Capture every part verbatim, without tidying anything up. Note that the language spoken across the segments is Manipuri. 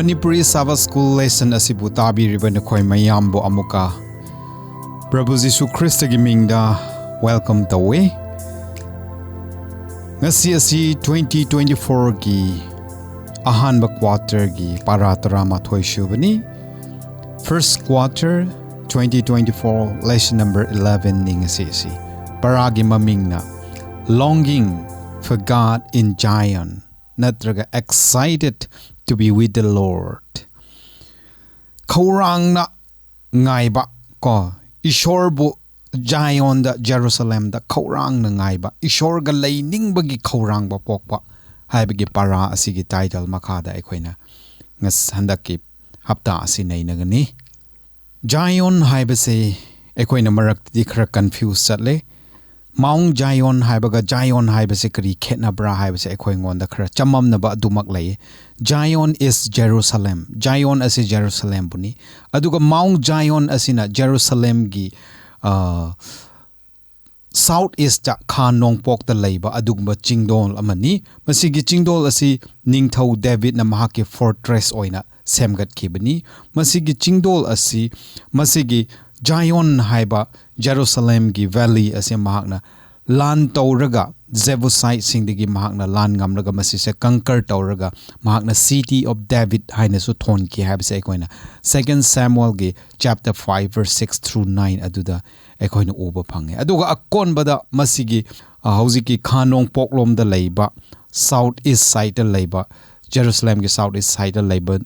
Manipuri Sabbath School lesson ꯑꯁꯤꯕꯨ ꯇꯥꯕꯤꯔꯤꯕ ꯅꯈꯣꯏ ꯃꯌꯥꯝꯕꯨ ꯑꯃꯨꯛꯀ ꯄ꯭ꯔꯚꯨ ꯖꯤꯁꯨ ꯈ꯭ꯔꯤꯁꯇꯒꯤ ꯃꯤꯡꯗ welcome ꯇꯧꯏ꯫ ꯉꯁꯤ ꯑꯁꯤ twenty twenty-fourꯒꯤ ꯑꯍꯥꯟꯕ quarterꯒꯤ ꯄꯥꯔꯥ ꯇꯔꯥꯃꯥꯊꯣꯏ ꯁꯨꯕꯅꯤ꯫ First quarter twenty twenty-four, lesson number eleven ꯅꯤ ꯉꯁꯤ ꯑꯁꯤ꯫ ꯄꯥꯔꯥꯒꯤ ꯃꯃꯤꯡꯅ Longing for God in Zion ꯅꯠꯇ꯭ꯔꯒ Excited to be with the Lord꯫ ꯈꯧꯔꯥꯡꯅ ꯉꯥꯏꯕ ꯀꯣ, ꯏꯁꯣꯔꯕꯨ ꯖꯥꯏꯌꯣꯟꯗ, ꯖꯦꯔꯨꯁꯂꯦꯝꯗ ꯈꯧꯔꯥꯡꯅ ꯉꯥꯏꯕ, ꯏꯁꯣꯔꯒ ꯂꯩꯅꯤꯡꯕꯒꯤ ꯈꯧꯔꯥꯡꯕ ꯄꯣꯛꯄ ꯍꯥꯏꯕꯒꯤ ꯄꯥꯔꯥ ꯑꯁꯤꯒꯤ title ꯃꯈꯥꯗ ꯑꯩꯈꯣꯏꯅ ꯉꯁ-, ꯍꯟꯗꯛꯀꯤ ꯍꯞꯇꯥ ꯑꯁꯤ ꯅꯩꯅꯒꯅꯤ꯫ ꯖꯥꯏꯌꯣꯟ ꯍꯥꯏꯕꯁꯦ ꯑꯩꯈꯣꯏꯅ ꯃꯔꯛꯇꯗꯤ ꯈꯔ confuse ꯆꯠꯂꯦ꯫ Mount Zion ꯍꯥꯏꯕꯒ ꯖꯥꯏꯌꯣꯟ ꯍꯥꯏꯕꯁꯦ ꯀꯔꯤ ꯈꯦꯠꯅꯕ꯭ꯔꯥ ꯍꯥꯏꯕꯁꯦ ꯑꯩꯈꯣꯏꯉꯣꯟꯗ ꯈꯔ ꯆꯃꯝꯅꯕ ꯑꯗꯨꯃꯛ ꯂꯩ꯫ Zion is Jerusalem꯫ ꯖꯥꯏꯌꯣꯟ ꯑꯁꯤ ꯖꯦꯔꯨꯁꯂꯦꯝꯕꯨꯅꯤ꯫ ꯑꯗꯨꯒ Mount Zion ꯑꯁꯤꯅ ꯖꯦꯔꯨꯁꯂꯦꯝꯒꯤ, ꯑ, south east ꯈꯥ ꯅꯣꯡꯄꯣꯛꯇ ꯂꯩꯕ ꯑꯗꯨꯒꯨꯝꯕ ꯆꯤꯡꯗꯣꯜ ꯑꯃꯅꯤ꯫ ꯃꯁꯤꯒꯤ ꯆꯤꯡꯗꯣꯜ ꯑꯁꯤ ꯅꯤꯡꯊꯧ ꯗꯦꯕꯤꯠꯅ ꯃꯍꯥꯛꯀꯤ fortress ꯑꯣꯏꯅ ꯁꯦꯝꯒꯠꯈꯤꯕꯅꯤ꯫ ꯃꯁꯤꯒꯤ ꯆꯤꯡꯗꯣꯜ ꯑꯁꯤ, ꯃꯁꯤꯒꯤ ꯖꯥꯏꯌꯣꯟ ꯍꯥꯏꯕ ꯖꯦꯔꯨꯁꯂꯦꯝꯒꯤ valley ꯑꯁꯤ ꯃꯍꯥꯛꯅ ꯂꯥꯟ ꯇꯧꯔꯒ, ꯖꯦꯕꯨꯁꯥꯏꯠꯁꯤꯡꯗꯒꯤ ꯃꯍꯥꯛꯅ ꯂꯥꯟ ꯉꯝꯂꯒ ꯃꯁꯤꯁꯦ conquer ꯇꯧꯔꯒ ꯃꯍꯥꯛꯅ City of David ꯍꯥꯏꯅꯁꯨ ꯊꯣꯟꯈꯤ ꯍꯥꯏꯕꯁꯦ ꯑꯩꯈꯣꯏꯅ Second Samuelꯒꯤ chapter five verse six through nine ꯑꯗꯨꯗ ꯑꯩꯈꯣꯏꯅ ꯎꯕ ꯐꯪꯉꯦ꯫ ꯑꯗꯨꯒ ꯑꯀꯣꯟꯕꯗ ꯃꯁꯤꯒꯤ, ꯑ, ꯍꯧꯖꯤꯛꯀꯤ ꯈꯥ ꯅꯣꯡꯄꯣꯛꯂꯣꯝꯗ ꯂꯩꯕ, south east sideꯇ ꯂꯩꯕ, ꯖꯦꯔꯨꯁꯂꯦꯝꯒꯤ south east sideꯇ ꯂꯩꯕ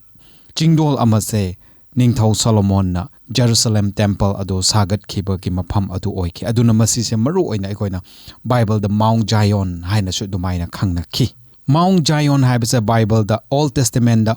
ꯆꯤꯡꯗꯣꯜ ꯑꯃꯁꯦ ꯅꯤꯡꯊꯧ ꯁꯣꯂꯣꯃꯣꯟꯅ ꯖꯦꯔꯨꯁꯂꯦꯝ temple ꯑꯗꯨ ꯁꯥꯒꯠꯈꯤꯕꯒꯤ ꯃꯐꯝ ꯑꯗꯨ ꯑꯣꯏꯈꯤ꯫ ꯑꯗꯨꯅ ꯃꯁꯤꯁꯦ ꯃꯔꯨ ꯑꯣꯏꯅ ꯑꯩꯈꯣꯏꯅ Bibleꯗ Mount Zion ꯍꯥꯏꯅꯁꯨ ꯑꯗꯨꯃꯥꯏꯅ ꯈꯪꯅꯈꯤ꯫ Mount Zion ꯍꯥꯏꯕꯁꯦ Bibleꯗ Old Testamentꯗ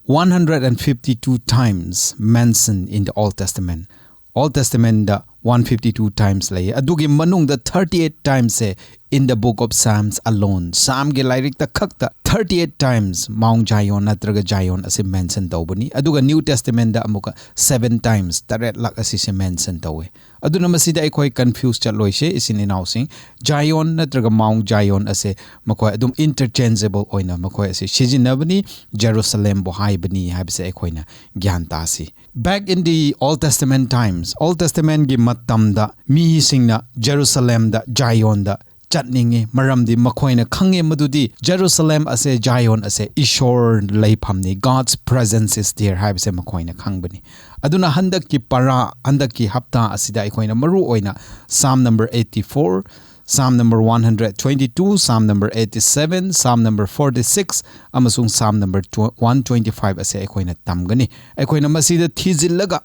one hundred and fifty-two times mentioned in the Old Testament꯫ Old Testamentꯗ one fifty-two times ꯂꯩꯌꯦ꯫ ꯑꯗꯨꯒꯤ ꯃꯅꯨꯡꯗ thirty-eight timesꯁꯦ in the book of Psalms alone. Psalmꯒꯤ ꯂꯥꯏꯔꯤꯛꯇ ꯈꯛꯇ thirty eight times Mount Zion ꯅꯠꯇ꯭ꯔꯒ Zion ꯑꯁꯤ mention ꯇꯧꯕꯅꯤ꯫ ꯑꯗꯨꯒ New Testamentꯗ ꯑꯃꯨꯛꯀ seven times, ꯇꯔꯦꯠꯂꯛ ꯑꯁꯤꯁꯦ mention ꯇꯧꯋꯦ꯫ ꯑꯗꯨꯅ ꯃꯁꯤꯗ ꯑꯩꯈꯣꯏ confuse ꯆꯠꯂꯣꯏꯁꯦ, ꯏꯆꯤꯟ ꯏꯅꯥꯎꯁꯤꯡ꯫ Zion ꯅꯠꯇ꯭ꯔꯒ Mount Zion ꯑꯁꯦ ꯃꯈꯣꯏ ꯑꯗꯨꯝ interchangeable ꯑꯣꯏꯅ ꯃꯈꯣꯏ ꯑꯁꯤ ꯁꯤꯖꯤꯟꯅꯕꯅꯤ, ꯖꯦꯔꯨꯁꯂꯦꯝꯕꯨ ꯍꯥꯏꯕꯅꯤ ꯍꯥꯏꯕꯁꯦ ꯑꯩꯈꯣꯏꯅ ꯒ꯭ꯌꯥꯟ ꯇꯥꯁꯤ꯫ Back in the Old Testament times, Old Testamentꯒꯤ ꯃꯇꯝꯗ ꯃꯤꯁꯤꯡꯅ ꯖꯦꯔꯨꯁꯂꯦꯝꯗ, ꯖꯥꯏꯌꯣꯟꯗ ꯆꯠꯅꯤꯡꯉꯤ, ꯃꯔꯝꯗꯤ ꯃꯈꯣꯏꯅ ꯈꯪꯉꯦ ꯃꯗꯨꯗꯤ ꯖꯦꯔꯨꯁꯂꯦꯝ ꯑꯁꯦ, ꯖꯥꯏꯌꯣꯟ ꯑꯁꯦ ꯏꯁꯣꯔ ꯂꯩꯐꯝꯅꯤ, God's presence is there ꯍꯥꯏꯕꯁꯦ ꯃꯈꯣꯏꯅ ꯈꯪꯕꯅꯤ꯫ ꯑꯗꯨꯅ ꯍꯟꯗꯛꯀꯤ ꯄꯔꯥ, ꯍꯟꯗꯛꯀꯤ ꯍꯞꯇꯥ ꯑꯁꯤꯗ ꯑꯩꯈꯣꯏꯅ ꯃꯔꯨ ꯑꯣꯏꯅ Psalm number eighty four, Psalm number one hundred twenty two, Psalm number eighty seven, Psalm number forty six ꯑꯃꯁꯨꯡ Psalm number one twenty five ꯑꯁꯦ ꯑꯩꯈꯣꯏꯅ ꯇꯝꯒꯅꯤ꯫ ꯑꯩꯈꯣꯏꯅ ꯃꯁꯤꯗ ꯊꯤꯖꯤꯜꯂꯒ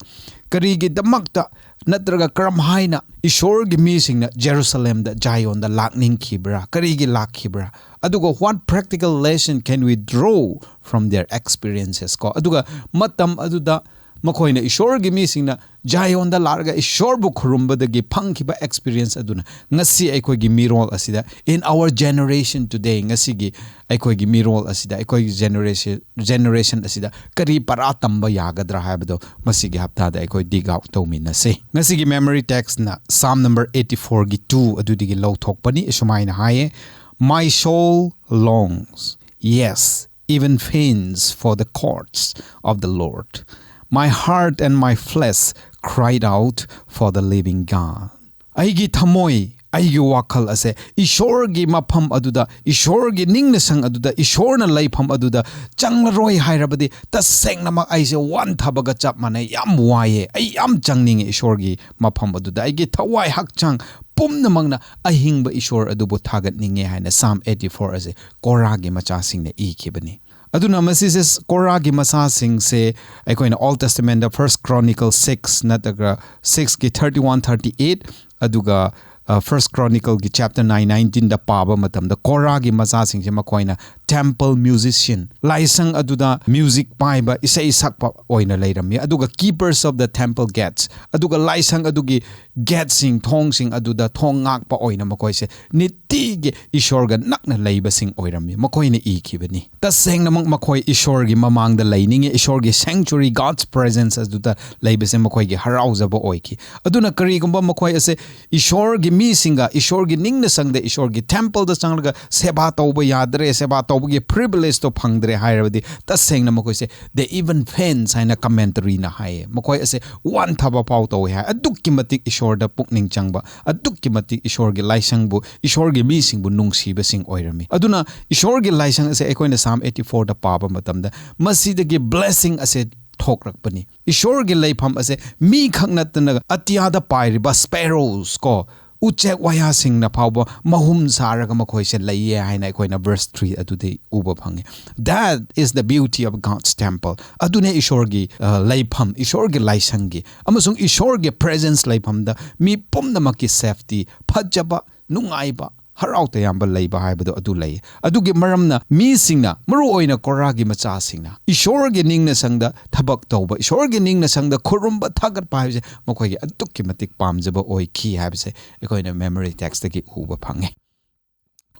ꯀꯔꯤꯒꯤꯗꯃꯛꯇ ꯅꯠꯇ꯭ꯔꯒ ꯀꯔꯝ ꯍꯥꯏꯅ ꯏꯁꯣꯔꯒꯤ ꯃꯤꯁꯤꯡꯅ ꯖꯦꯔꯨꯁꯂꯦꯝꯗ, ꯖꯥꯏꯌꯣꯟꯗ ꯂꯥꯛꯅꯤꯡꯈꯤꯕ꯭ꯔꯥ? ꯀꯔꯤꯒꯤ ꯂꯥꯛꯈꯤꯕ꯭ꯔꯥ? ꯑꯗꯨꯒ what practical lesson can we draw from their experiences ꯀꯣ? ꯑꯗꯨꯒ ꯃꯇꯝ ꯑꯗꯨꯗ ꯃꯈꯣꯏꯅ, ꯏꯁꯣꯔꯒꯤ ꯃꯤꯁꯤꯡꯅ ꯖꯥꯏꯌꯣꯟꯗ ꯂꯥꯛꯂꯒ ꯏꯁꯣꯔꯕꯨ ꯈꯨꯔꯨꯝꯕꯗꯒꯤ ꯐꯪꯈꯤꯕ experience ꯑꯗꯨꯅ ꯉꯁꯤ ꯑꯩꯈꯣꯏꯒꯤ ꯃꯤꯔꯣꯜ ꯑꯁꯤꯗ, in our generation today, ꯉꯁꯤꯒꯤ ꯑꯩꯈꯣꯏꯒꯤ ꯃꯤꯔꯣꯜ ꯑꯁꯤꯗ, ꯑꯩꯈꯣꯏꯒꯤ generation, generation ꯑꯁꯤꯗ ꯀꯔꯤ ꯄꯔꯥ ꯇꯝꯕ ꯌꯥꯒꯗ꯭ꯔꯥ ꯍꯥꯏꯕꯗꯣ ꯃꯁꯤꯒꯤ ꯍꯞꯇꯥꯗ ꯑꯩꯈꯣꯏ dig out ꯇꯧꯃꯤꯟꯅꯁꯦ꯫ ꯉꯁꯤꯒꯤ memory textꯅ Psalm number eighty fourꯒꯤ two ꯑꯗꯨꯗꯒꯤ ꯂꯧꯊꯣꯛꯄꯅꯤ꯫ ꯑꯁꯨꯃꯥꯏꯅ ꯍꯥꯏꯌꯦ, "My soul longs, yes, even faints for the courts of the Lord. My heart and my flesh cried out for the living God." ꯑꯩꯒꯤ ꯊꯃꯣꯏ, ꯑꯩꯒꯤ ꯋꯥꯈꯜ ꯑꯁꯦ ꯏꯁꯣꯔꯒꯤ ꯃꯐꯝ ꯑꯗꯨꯗ, ꯏꯁꯣꯔꯒꯤ ꯅꯤꯡꯅꯁꯪ ꯑꯗꯨꯗ, ꯏꯁꯣꯔꯅ ꯂꯩꯐꯝ ꯑꯗꯨꯗ ꯆꯪꯂꯔꯣꯏ ꯍꯥꯏꯔꯕꯗꯤ ꯇꯁꯦꯡꯅꯃꯛ ꯑꯩꯁꯦ ꯋꯥꯟꯊꯕꯒ ꯆꯞ ꯃꯥꯟꯅꯩ꯫ ꯌꯥꯝ ꯋꯥꯏꯌꯦ꯫ ꯑꯩ ꯌꯥꯝ ꯆꯪꯅꯤꯡꯉꯦ ꯏꯁꯣꯔꯒꯤ ꯃꯐꯝ ꯑꯗꯨꯗ꯫ ꯑꯩꯒꯤ ꯊꯋꯥꯏ ꯍꯛꯆꯥꯡ ꯄꯨꯝꯅꯃꯛꯅ ꯑꯍꯤꯡꯕ ꯏꯁꯣꯔ ꯑꯗꯨꯕꯨ ꯊꯥꯒꯠꯅꯤꯡꯉꯦ ꯍꯥꯏꯅ Psalm eighty four ꯑꯁꯦ ꯀꯣꯔꯥꯒꯤ ꯃꯆꯥꯁꯤꯡꯅ ꯏꯈꯤꯕꯅꯤ꯫ ꯑꯗꯨꯅ ꯃꯁꯤꯁꯦ, ꯀꯣꯔꯥꯒꯤ ꯃꯆꯥꯁꯤꯡꯁꯦ ꯑꯩꯈꯣꯏꯅ Old Testamentꯗ First Chronicles six ꯅꯠꯇ꯭ꯔꯒ sixꯀꯤ thirty one, thirty eight, ꯑꯗꯨꯒ ꯐꯥꯔꯁ ꯀ꯭ꯔꯣꯅꯤꯀꯜꯒꯤ ꯆꯦꯞꯇꯔ ꯅꯥꯏꯟ ꯅꯥꯏꯟꯇꯤꯟꯗ ꯄꯥꯕ ꯃꯇꯝꯗ ꯀꯣꯔꯥꯒꯤ ꯃꯆꯥꯁꯤꯡꯁꯦ ꯃꯈꯣꯏꯅ ꯇꯦꯝꯄꯜ ꯃ꯭ꯌꯨꯖꯤꯁꯤꯌꯟ, ꯂꯥꯏꯁꯪ ꯑꯗꯨꯗ ꯃ꯭ꯌꯨꯖꯤꯛ ꯄꯥꯏꯕ, ꯏꯁꯩ ꯁꯛꯄ ꯑꯣꯏꯅ ꯂꯩꯔꯝꯃꯤ꯫ ꯑꯗꯨꯒ keepers of the temple gates, ꯑꯗꯨꯒ ꯂꯥꯏꯁꯪ ꯑꯗꯨꯒꯤ ꯒꯦꯠꯁꯤꯡ, ꯊꯣꯡꯁꯤꯡ ꯑꯗꯨꯗ ꯊꯣꯡ ꯉꯥꯛꯄ ꯑꯣꯏꯅ ꯃꯈꯣꯏꯁꯦ ꯅꯤꯇꯤꯒꯤ ꯏꯁꯣꯔꯒ ꯅꯛꯅ ꯂꯩꯕꯁꯤꯡ ꯑꯣꯏꯔꯝꯃꯤ꯫ ꯃꯈꯣꯏꯅ ꯏꯈꯤꯕꯅꯤ꯫ ꯇꯁꯦꯡꯅꯃꯛ ꯃꯈꯣꯏ ꯏꯁꯣꯔꯒꯤ ꯃꯃꯥꯡꯗ ꯂꯩꯅꯤꯡꯉꯤ, ꯏꯁꯣꯔꯒꯤ sanctuary, God's presence ꯑꯗꯨꯗ ꯂꯩꯕꯁꯦ ꯃꯈꯣꯏꯒꯤ ꯍꯔꯥꯎꯖꯕ ꯑꯣꯏꯈꯤ꯫ ꯑꯗꯨꯅ ꯀꯔꯤꯒꯨꯝꯕ ꯃꯈꯣꯏ ꯑꯁꯦ ꯏꯁꯣꯔꯒꯤ ꯃꯤꯁꯤꯡꯒ, ꯏꯁꯣꯔꯒꯤ ꯅꯤꯡꯅ ꯁꯪꯗ, ꯏꯁꯣꯔꯒꯤ ꯇꯦꯝꯄꯜꯗ ꯆꯪꯂꯒ ꯁꯦꯕꯥ ꯇꯧꯕ ꯌꯥꯗ꯭ꯔꯦ, ꯁꯦꯕꯥ ꯇꯧꯕꯒꯤ ꯄ꯭ꯔꯤꯚꯤꯂꯦꯖꯇꯣ ꯐꯪꯗ꯭ꯔꯦ ꯍꯥꯏꯔꯕꯗꯤ, ꯇꯁꯦꯡꯅ ꯃꯈꯣꯏꯁꯦ "they even faint" ꯍꯥꯏꯅ ꯀꯃꯦꯟꯇꯔꯤꯅ ꯍꯥꯏꯌꯦ꯫ ꯃꯈꯣꯏ ꯑꯁꯦ ꯋꯥꯟꯊꯕ ꯐꯥꯎ ꯇꯧꯋꯦ ꯍꯥꯏ꯫ ꯑꯗꯨꯛꯀꯤ ꯃꯇꯤꯛ ꯏꯁꯣꯔꯗ ꯄꯨꯛꯅꯤꯡ ꯆꯪꯕ, ꯑꯗꯨꯛꯀꯤ ꯃꯇꯤꯛ ꯏꯁꯣꯔꯒꯤ ꯂꯥꯏꯁꯪꯕꯨ, ꯏꯁꯣꯔꯒꯤ ꯃꯤꯁꯤꯡꯕꯨ ꯅꯨꯡꯁꯤꯕꯁꯤꯡ ꯑꯣꯏꯔꯝꯃꯤ꯫ ꯑꯗꯨꯅ ꯏꯁꯣꯔꯒꯤ ꯂꯥꯏꯁꯪ ꯑꯁꯦ ꯑꯩꯈꯣꯏꯅ ꯁꯥꯝ ꯑꯩꯠꯇꯤ ꯐꯣꯔꯗ ꯄꯥꯕ ꯃꯇꯝꯗ ꯃꯁꯤꯗꯒꯤ ꯕ꯭ꯂꯦꯁꯤꯡ ꯑꯁꯦ ꯊꯣꯛꯂꯛꯄꯅꯤ꯫ ꯏꯁꯣꯔꯒꯤ ꯂꯩꯐꯝ ꯑꯁꯦ ꯃꯤ ꯈꯛ ꯅꯠꯇꯅ ꯑꯇꯤꯌꯥꯗ ꯄꯥꯏꯔꯤꯕ ꯁ꯭ꯄꯦꯔꯣꯁ ꯀꯣ, ꯎꯆꯦꯛ ꯋꯥꯌꯥꯁꯤꯡꯅ ꯐꯥꯎꯕ ꯃꯍꯨꯝ ꯁꯥꯔꯒ ꯃꯈꯣꯏꯁꯦ ꯂꯩꯌꯦ ꯍꯥꯏꯅ ꯑꯩꯈꯣꯏꯅ ꯚꯔꯁ ꯊ꯭ꯔꯤ ꯑꯗꯨꯗꯤ ꯎꯕ ꯐꯪꯉꯤ꯫ That is the beauty of God's temple. ꯑꯗꯨꯅꯦ ꯏꯁꯣꯔꯒꯤ, ꯑ, ꯂꯩꯐꯝ, ꯏꯁꯣꯔꯒꯤ ꯂꯥꯏꯁꯪꯒꯤ ꯑꯃꯁꯨꯡ ꯏꯁꯣꯔꯒꯤ ꯄ꯭ꯔꯦꯖꯦꯟꯁ ꯂꯩꯐꯝꯗ ꯃꯤ ꯄꯨꯝꯅꯃꯛꯀꯤ ꯁꯦꯐꯇꯤ, ꯐꯖꯕ, ꯅꯨꯡꯉꯥꯏꯕ, ꯍꯔꯥꯎ ꯇꯌꯥꯝꯕ ꯂꯩꯕ ꯍꯥꯏꯕꯗꯣ ꯑꯗꯨ ꯂꯩ꯫ ꯑꯗꯨꯒꯤ ꯃꯔꯝꯅ ꯃꯤꯁꯤꯡꯅ, ꯃꯔꯨ ꯑꯣꯏꯅ ꯀꯣꯔꯥꯒꯤ ꯃꯆꯥꯁꯤꯡꯅ, ꯏꯁꯣꯔꯒꯤ ꯅꯤꯡꯅ ꯁꯪꯗ ꯊꯕꯛ ꯇꯧꯕ, ꯏꯁꯣꯔꯒꯤ ꯅꯤꯡꯅ ꯁꯪꯗ ꯈꯨꯔꯨꯝꯕ, ꯊꯥꯒꯠꯄ ꯍꯥꯏꯕꯁꯦ ꯃꯈꯣꯏꯒꯤ ꯑꯗꯨꯛꯀꯤ ꯃꯇꯤꯛ ꯄꯥꯝꯖꯕ ꯑꯣꯏꯈꯤ ꯍꯥꯏꯕꯁꯦ ꯑꯩꯈꯣꯏꯅ ꯃꯦꯃꯣꯔꯤ ꯇꯦꯛꯁꯇꯒꯤ ꯎꯕ ꯐꯪꯉꯦ꯫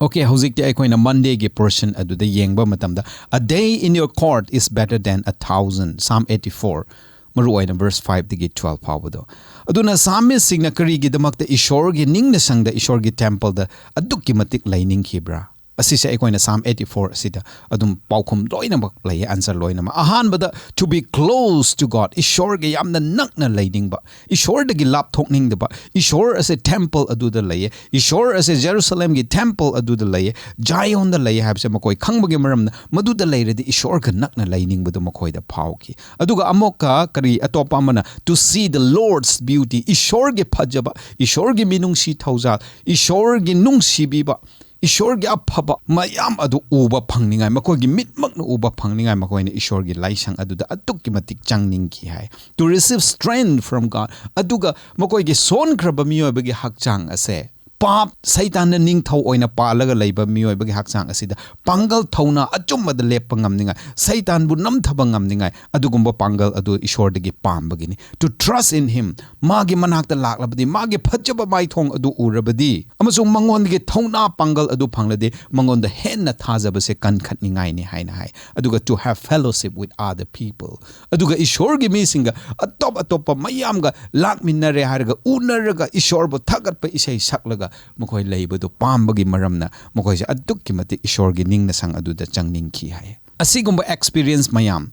ꯑꯣꯀꯦ, ꯍꯧꯖꯤꯛꯇꯤ ꯑꯩꯈꯣꯏꯅ ꯃꯟꯗꯦꯒꯤ ꯄꯣꯔꯁꯟ ꯑꯗꯨꯗ ꯌꯦꯡꯕ ꯃꯇꯝꯗ, "A day in your court is better than a thousand", psalm eighty four, ꯃꯔꯨ ꯑꯣꯏꯅ ꯚꯔꯁ ꯐꯥꯏꯚꯇꯒꯤ ꯇ꯭ꯋꯦꯜꯐ ꯐꯥꯎꯕꯗꯣ꯫ ꯑꯗꯨꯅ ꯁꯥꯃꯤꯁꯁꯤꯡꯅ ꯀꯔꯤꯒꯤꯗꯃꯛꯇ ꯏꯁꯣꯔꯒꯤ ꯅꯤꯡꯅ ꯁꯪꯗ, ꯏꯁꯣꯔꯒꯤ ꯇꯦꯝꯄꯜꯗ ꯑꯗꯨꯛꯀꯤ ꯃꯇꯤꯛ ꯂꯩꯅꯤꯡꯈꯤꯕ꯭ꯔꯥ? ꯑꯁꯤꯁꯦ ꯑꯩꯈꯣꯏꯅ ꯁꯥꯝ ꯑꯩꯠꯇꯤ ꯐꯣꯔ ꯑꯁꯤꯗ ꯑꯗꯨꯝ ꯄꯥꯎꯈꯨꯝ ꯂꯣꯏꯅꯃꯛ ꯂꯩꯌꯦ, ꯑꯟꯁꯔ ꯂꯣꯏꯅꯃꯛ꯫ ꯑꯍꯥꯟꯕꯗ, "To be close to God", ꯏꯁꯣꯔꯒ ꯌꯥꯝꯅ ꯅꯛꯅ ꯂꯩꯅꯤꯡꯕ, ꯏꯁꯣꯔꯗꯒꯤ ꯂꯥꯞꯊꯣꯛꯅꯤꯡꯗꯕ, ꯏꯁꯣꯔ ꯑꯁꯦ ꯇꯦꯝꯄꯜ ꯑꯗꯨꯗ ꯂꯩꯌꯦ, ꯏꯁꯣꯔ ꯑꯁꯦ ꯖꯦꯔꯨꯁꯂꯦꯝꯒꯤ ꯇꯦꯝꯄꯜ ꯑꯗꯨꯗ ꯂꯩꯌꯦ, ꯖꯥꯏꯑꯣꯟꯗ ꯂꯩꯌꯦ ꯍꯥꯏꯕꯁꯦ ꯃꯈꯣꯏ ꯈꯪꯕꯒꯤ ꯃꯔꯝꯅ ꯃꯗꯨꯗ ꯂꯩꯔꯗꯤ ꯏꯁꯣꯔꯒ ꯅꯛꯅ ꯂꯩꯅꯤꯡꯕꯗꯨ ꯃꯈꯣꯏꯗ ꯐꯥꯎꯈꯤ꯫ ꯑꯗꯨꯒ ꯑꯃꯨꯛꯀ ꯀꯔꯤ ꯑꯇꯣꯞꯄ ꯑꯃꯅ, "To see the Lord's beauty", ꯏꯁꯣꯔꯒꯤ ꯐꯖꯕ, ꯏꯁꯣꯔꯒꯤ ꯃꯤꯅꯨꯡꯁꯤ ꯊꯧꯖꯥꯜ, ꯏꯁꯣꯔꯒꯤ ꯅꯨꯡꯁꯤꯕꯤꯕ, ꯏꯁꯣꯔꯒꯤ ꯑꯐꯕ ꯃꯌꯥꯝ ꯑꯗꯨ ꯎꯕ ꯐꯪꯅꯤꯡꯉꯥꯏ, ꯃꯈꯣꯏꯒꯤ ꯃꯤꯠꯃꯛꯅ ꯎꯕ ꯐꯪꯅꯤꯡꯉꯥꯏ ꯃꯈꯣꯏꯅ ꯏꯁꯣꯔꯒꯤ ꯂꯥꯏꯁꯪ ꯑꯗꯨꯗ ꯑꯗꯨꯛꯀꯤ ꯃꯇꯤꯛ ꯆꯪꯅꯤꯡꯈꯤ ꯍꯥꯏ꯫ To receive strength from God. ꯑꯗꯨꯒ ꯃꯈꯣꯏꯒꯤ ꯁꯣꯟꯈ꯭ꯔꯕ ꯃꯤꯑꯣꯏꯕꯒꯤ ꯍꯛꯆꯥꯡ ꯑꯁꯦ, ꯄꯥꯞ, ꯁꯩꯇꯥꯟꯅ ꯅꯤꯡꯊꯧ ꯑꯣꯏꯅ ꯄꯥꯜꯂꯒ ꯂꯩꯕ ꯃꯤꯑꯣꯏꯕꯒꯤ ꯍꯛꯆꯥꯡ ꯑꯁꯤꯗ ꯄꯥꯡꯒꯜ, ꯊꯧꯅꯥ ꯑꯆꯨꯝꯕꯗ ꯂꯦꯞꯄ ꯉꯝꯅꯤꯡꯉꯥꯏ, ꯁꯩꯇꯥꯟꯕꯨ ꯅꯝꯊꯕ ꯉꯝꯅꯤꯡꯉꯥꯏ, ꯑꯗꯨꯒꯨꯝꯕ ꯄꯥꯡꯒꯜ ꯑꯗꯨ ꯏꯁꯣꯔꯗꯒꯤ ꯄꯥꯝꯕꯒꯤꯅꯤ꯫ To trust in Him. ꯃꯥꯒꯤ ꯃꯅꯥꯛꯇ ꯂꯥꯛꯂꯕꯗꯤ, ꯃꯥꯒꯤ ꯐꯖꯕ ꯃꯥꯏꯊꯣꯡ ꯑꯗꯨ ꯎꯔꯕꯗꯤ, ꯑꯃꯁꯨꯡ ꯃꯉꯣꯟꯗꯒꯤ ꯊꯧꯅꯥ ꯄꯥꯡꯒꯜ ꯑꯗꯨ ꯐꯪꯂꯗꯤ, ꯃꯉꯣꯟꯗ ꯍꯦꯟꯅ ꯊꯥꯖꯕꯁꯦ ꯀꯟꯈꯠꯅꯤꯡꯉꯥꯏꯅꯤ ꯍꯥꯏꯅ ꯍꯥꯏ꯫ ꯑꯗꯨꯒ to have fellowship with other people. ꯑꯗꯨꯒ ꯏꯁꯣꯔꯒꯤ ꯃꯤꯁꯤꯡꯒ, ꯑꯇꯣꯞ ꯑꯇꯣꯞꯄ ꯃꯌꯥꯝꯒ ꯂꯥꯛꯃꯤꯟꯅꯔꯦ ꯍꯥꯏꯔꯒ, ꯎꯅꯔꯒ ꯏꯁꯣꯔꯕꯨ ꯊꯥꯒꯠꯄ ꯏꯁꯩ ꯁꯛꯂꯒ ꯃꯈꯣꯏ ꯂꯩꯕꯗꯨ ꯄꯥꯝꯕꯒꯤ ꯃꯔꯝꯅ ꯃꯈꯣꯏꯁꯦ ꯑꯗꯨꯛꯀꯤ ꯃꯇꯤꯛ ꯏꯁꯣꯔꯒꯤ ꯅꯤꯡꯅꯁꯪ ꯑꯗꯨꯗ ꯆꯪꯅꯤꯡꯈꯤ ꯍꯥꯏ꯫ ꯑꯁꯤꯒꯨꯝꯕ experience ꯃꯌꯥꯝ,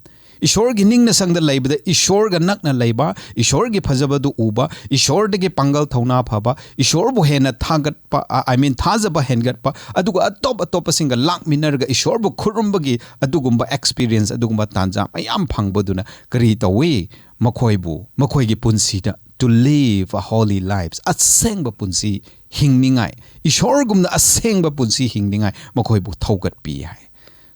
ꯏꯁꯣꯔꯒꯤ ꯅꯤꯡꯅꯁꯪꯗ ꯂꯩꯕꯗ ꯏꯁꯣꯔꯒ ꯅꯛꯅ ꯂꯩꯕ, ꯏꯁꯣꯔꯒꯤ ꯐꯖꯕꯗꯨ ꯎꯕ, ꯏꯁꯣꯔꯗꯒꯤ ꯄꯥꯡꯒꯜ ꯊꯧꯅꯥ ꯐꯕ, ꯏꯁꯣꯔꯕꯨ ꯍꯦꯟꯅ ꯊꯥꯒꯠꯄ, I mean, ꯊꯥꯖꯕ ꯍꯦꯟꯒꯠꯄ, ꯑꯗꯨꯒ ꯑꯇꯣꯞ ꯑꯇꯣꯞꯄꯁꯤꯡꯒ ꯂꯥꯛꯃꯤꯟꯅꯔꯒ ꯏꯁꯣꯔꯕꯨ ꯈꯨꯔꯨꯝꯕꯒꯤ ꯑꯗꯨꯒꯨꯝꯕ experience, ꯑꯗꯨꯒꯨꯝꯕ ꯇꯥꯟꯖꯥ ꯃꯌꯥꯝ ꯐꯪꯕꯗꯨꯅ ꯀꯔꯤ ꯇꯧꯏ? ꯃꯈꯣꯏꯕꯨ ꯃꯈꯣꯏꯒꯤ ꯄꯨꯟꯁꯤꯗ to live a holy life, ꯑꯁꯦꯡꯕ ꯄꯨꯟꯁꯤ ꯍꯤꯡꯅꯤꯡꯉꯥꯏ, ꯏꯁꯣꯔꯒꯨꯝꯅ ꯑꯁꯦꯡꯕ ꯄꯨꯟꯁꯤ ꯍꯤꯡꯅꯤꯡꯉꯥꯏ ꯃꯈꯣꯏꯕꯨ ꯊꯧꯒꯠꯄꯤ ꯍꯥꯏ꯫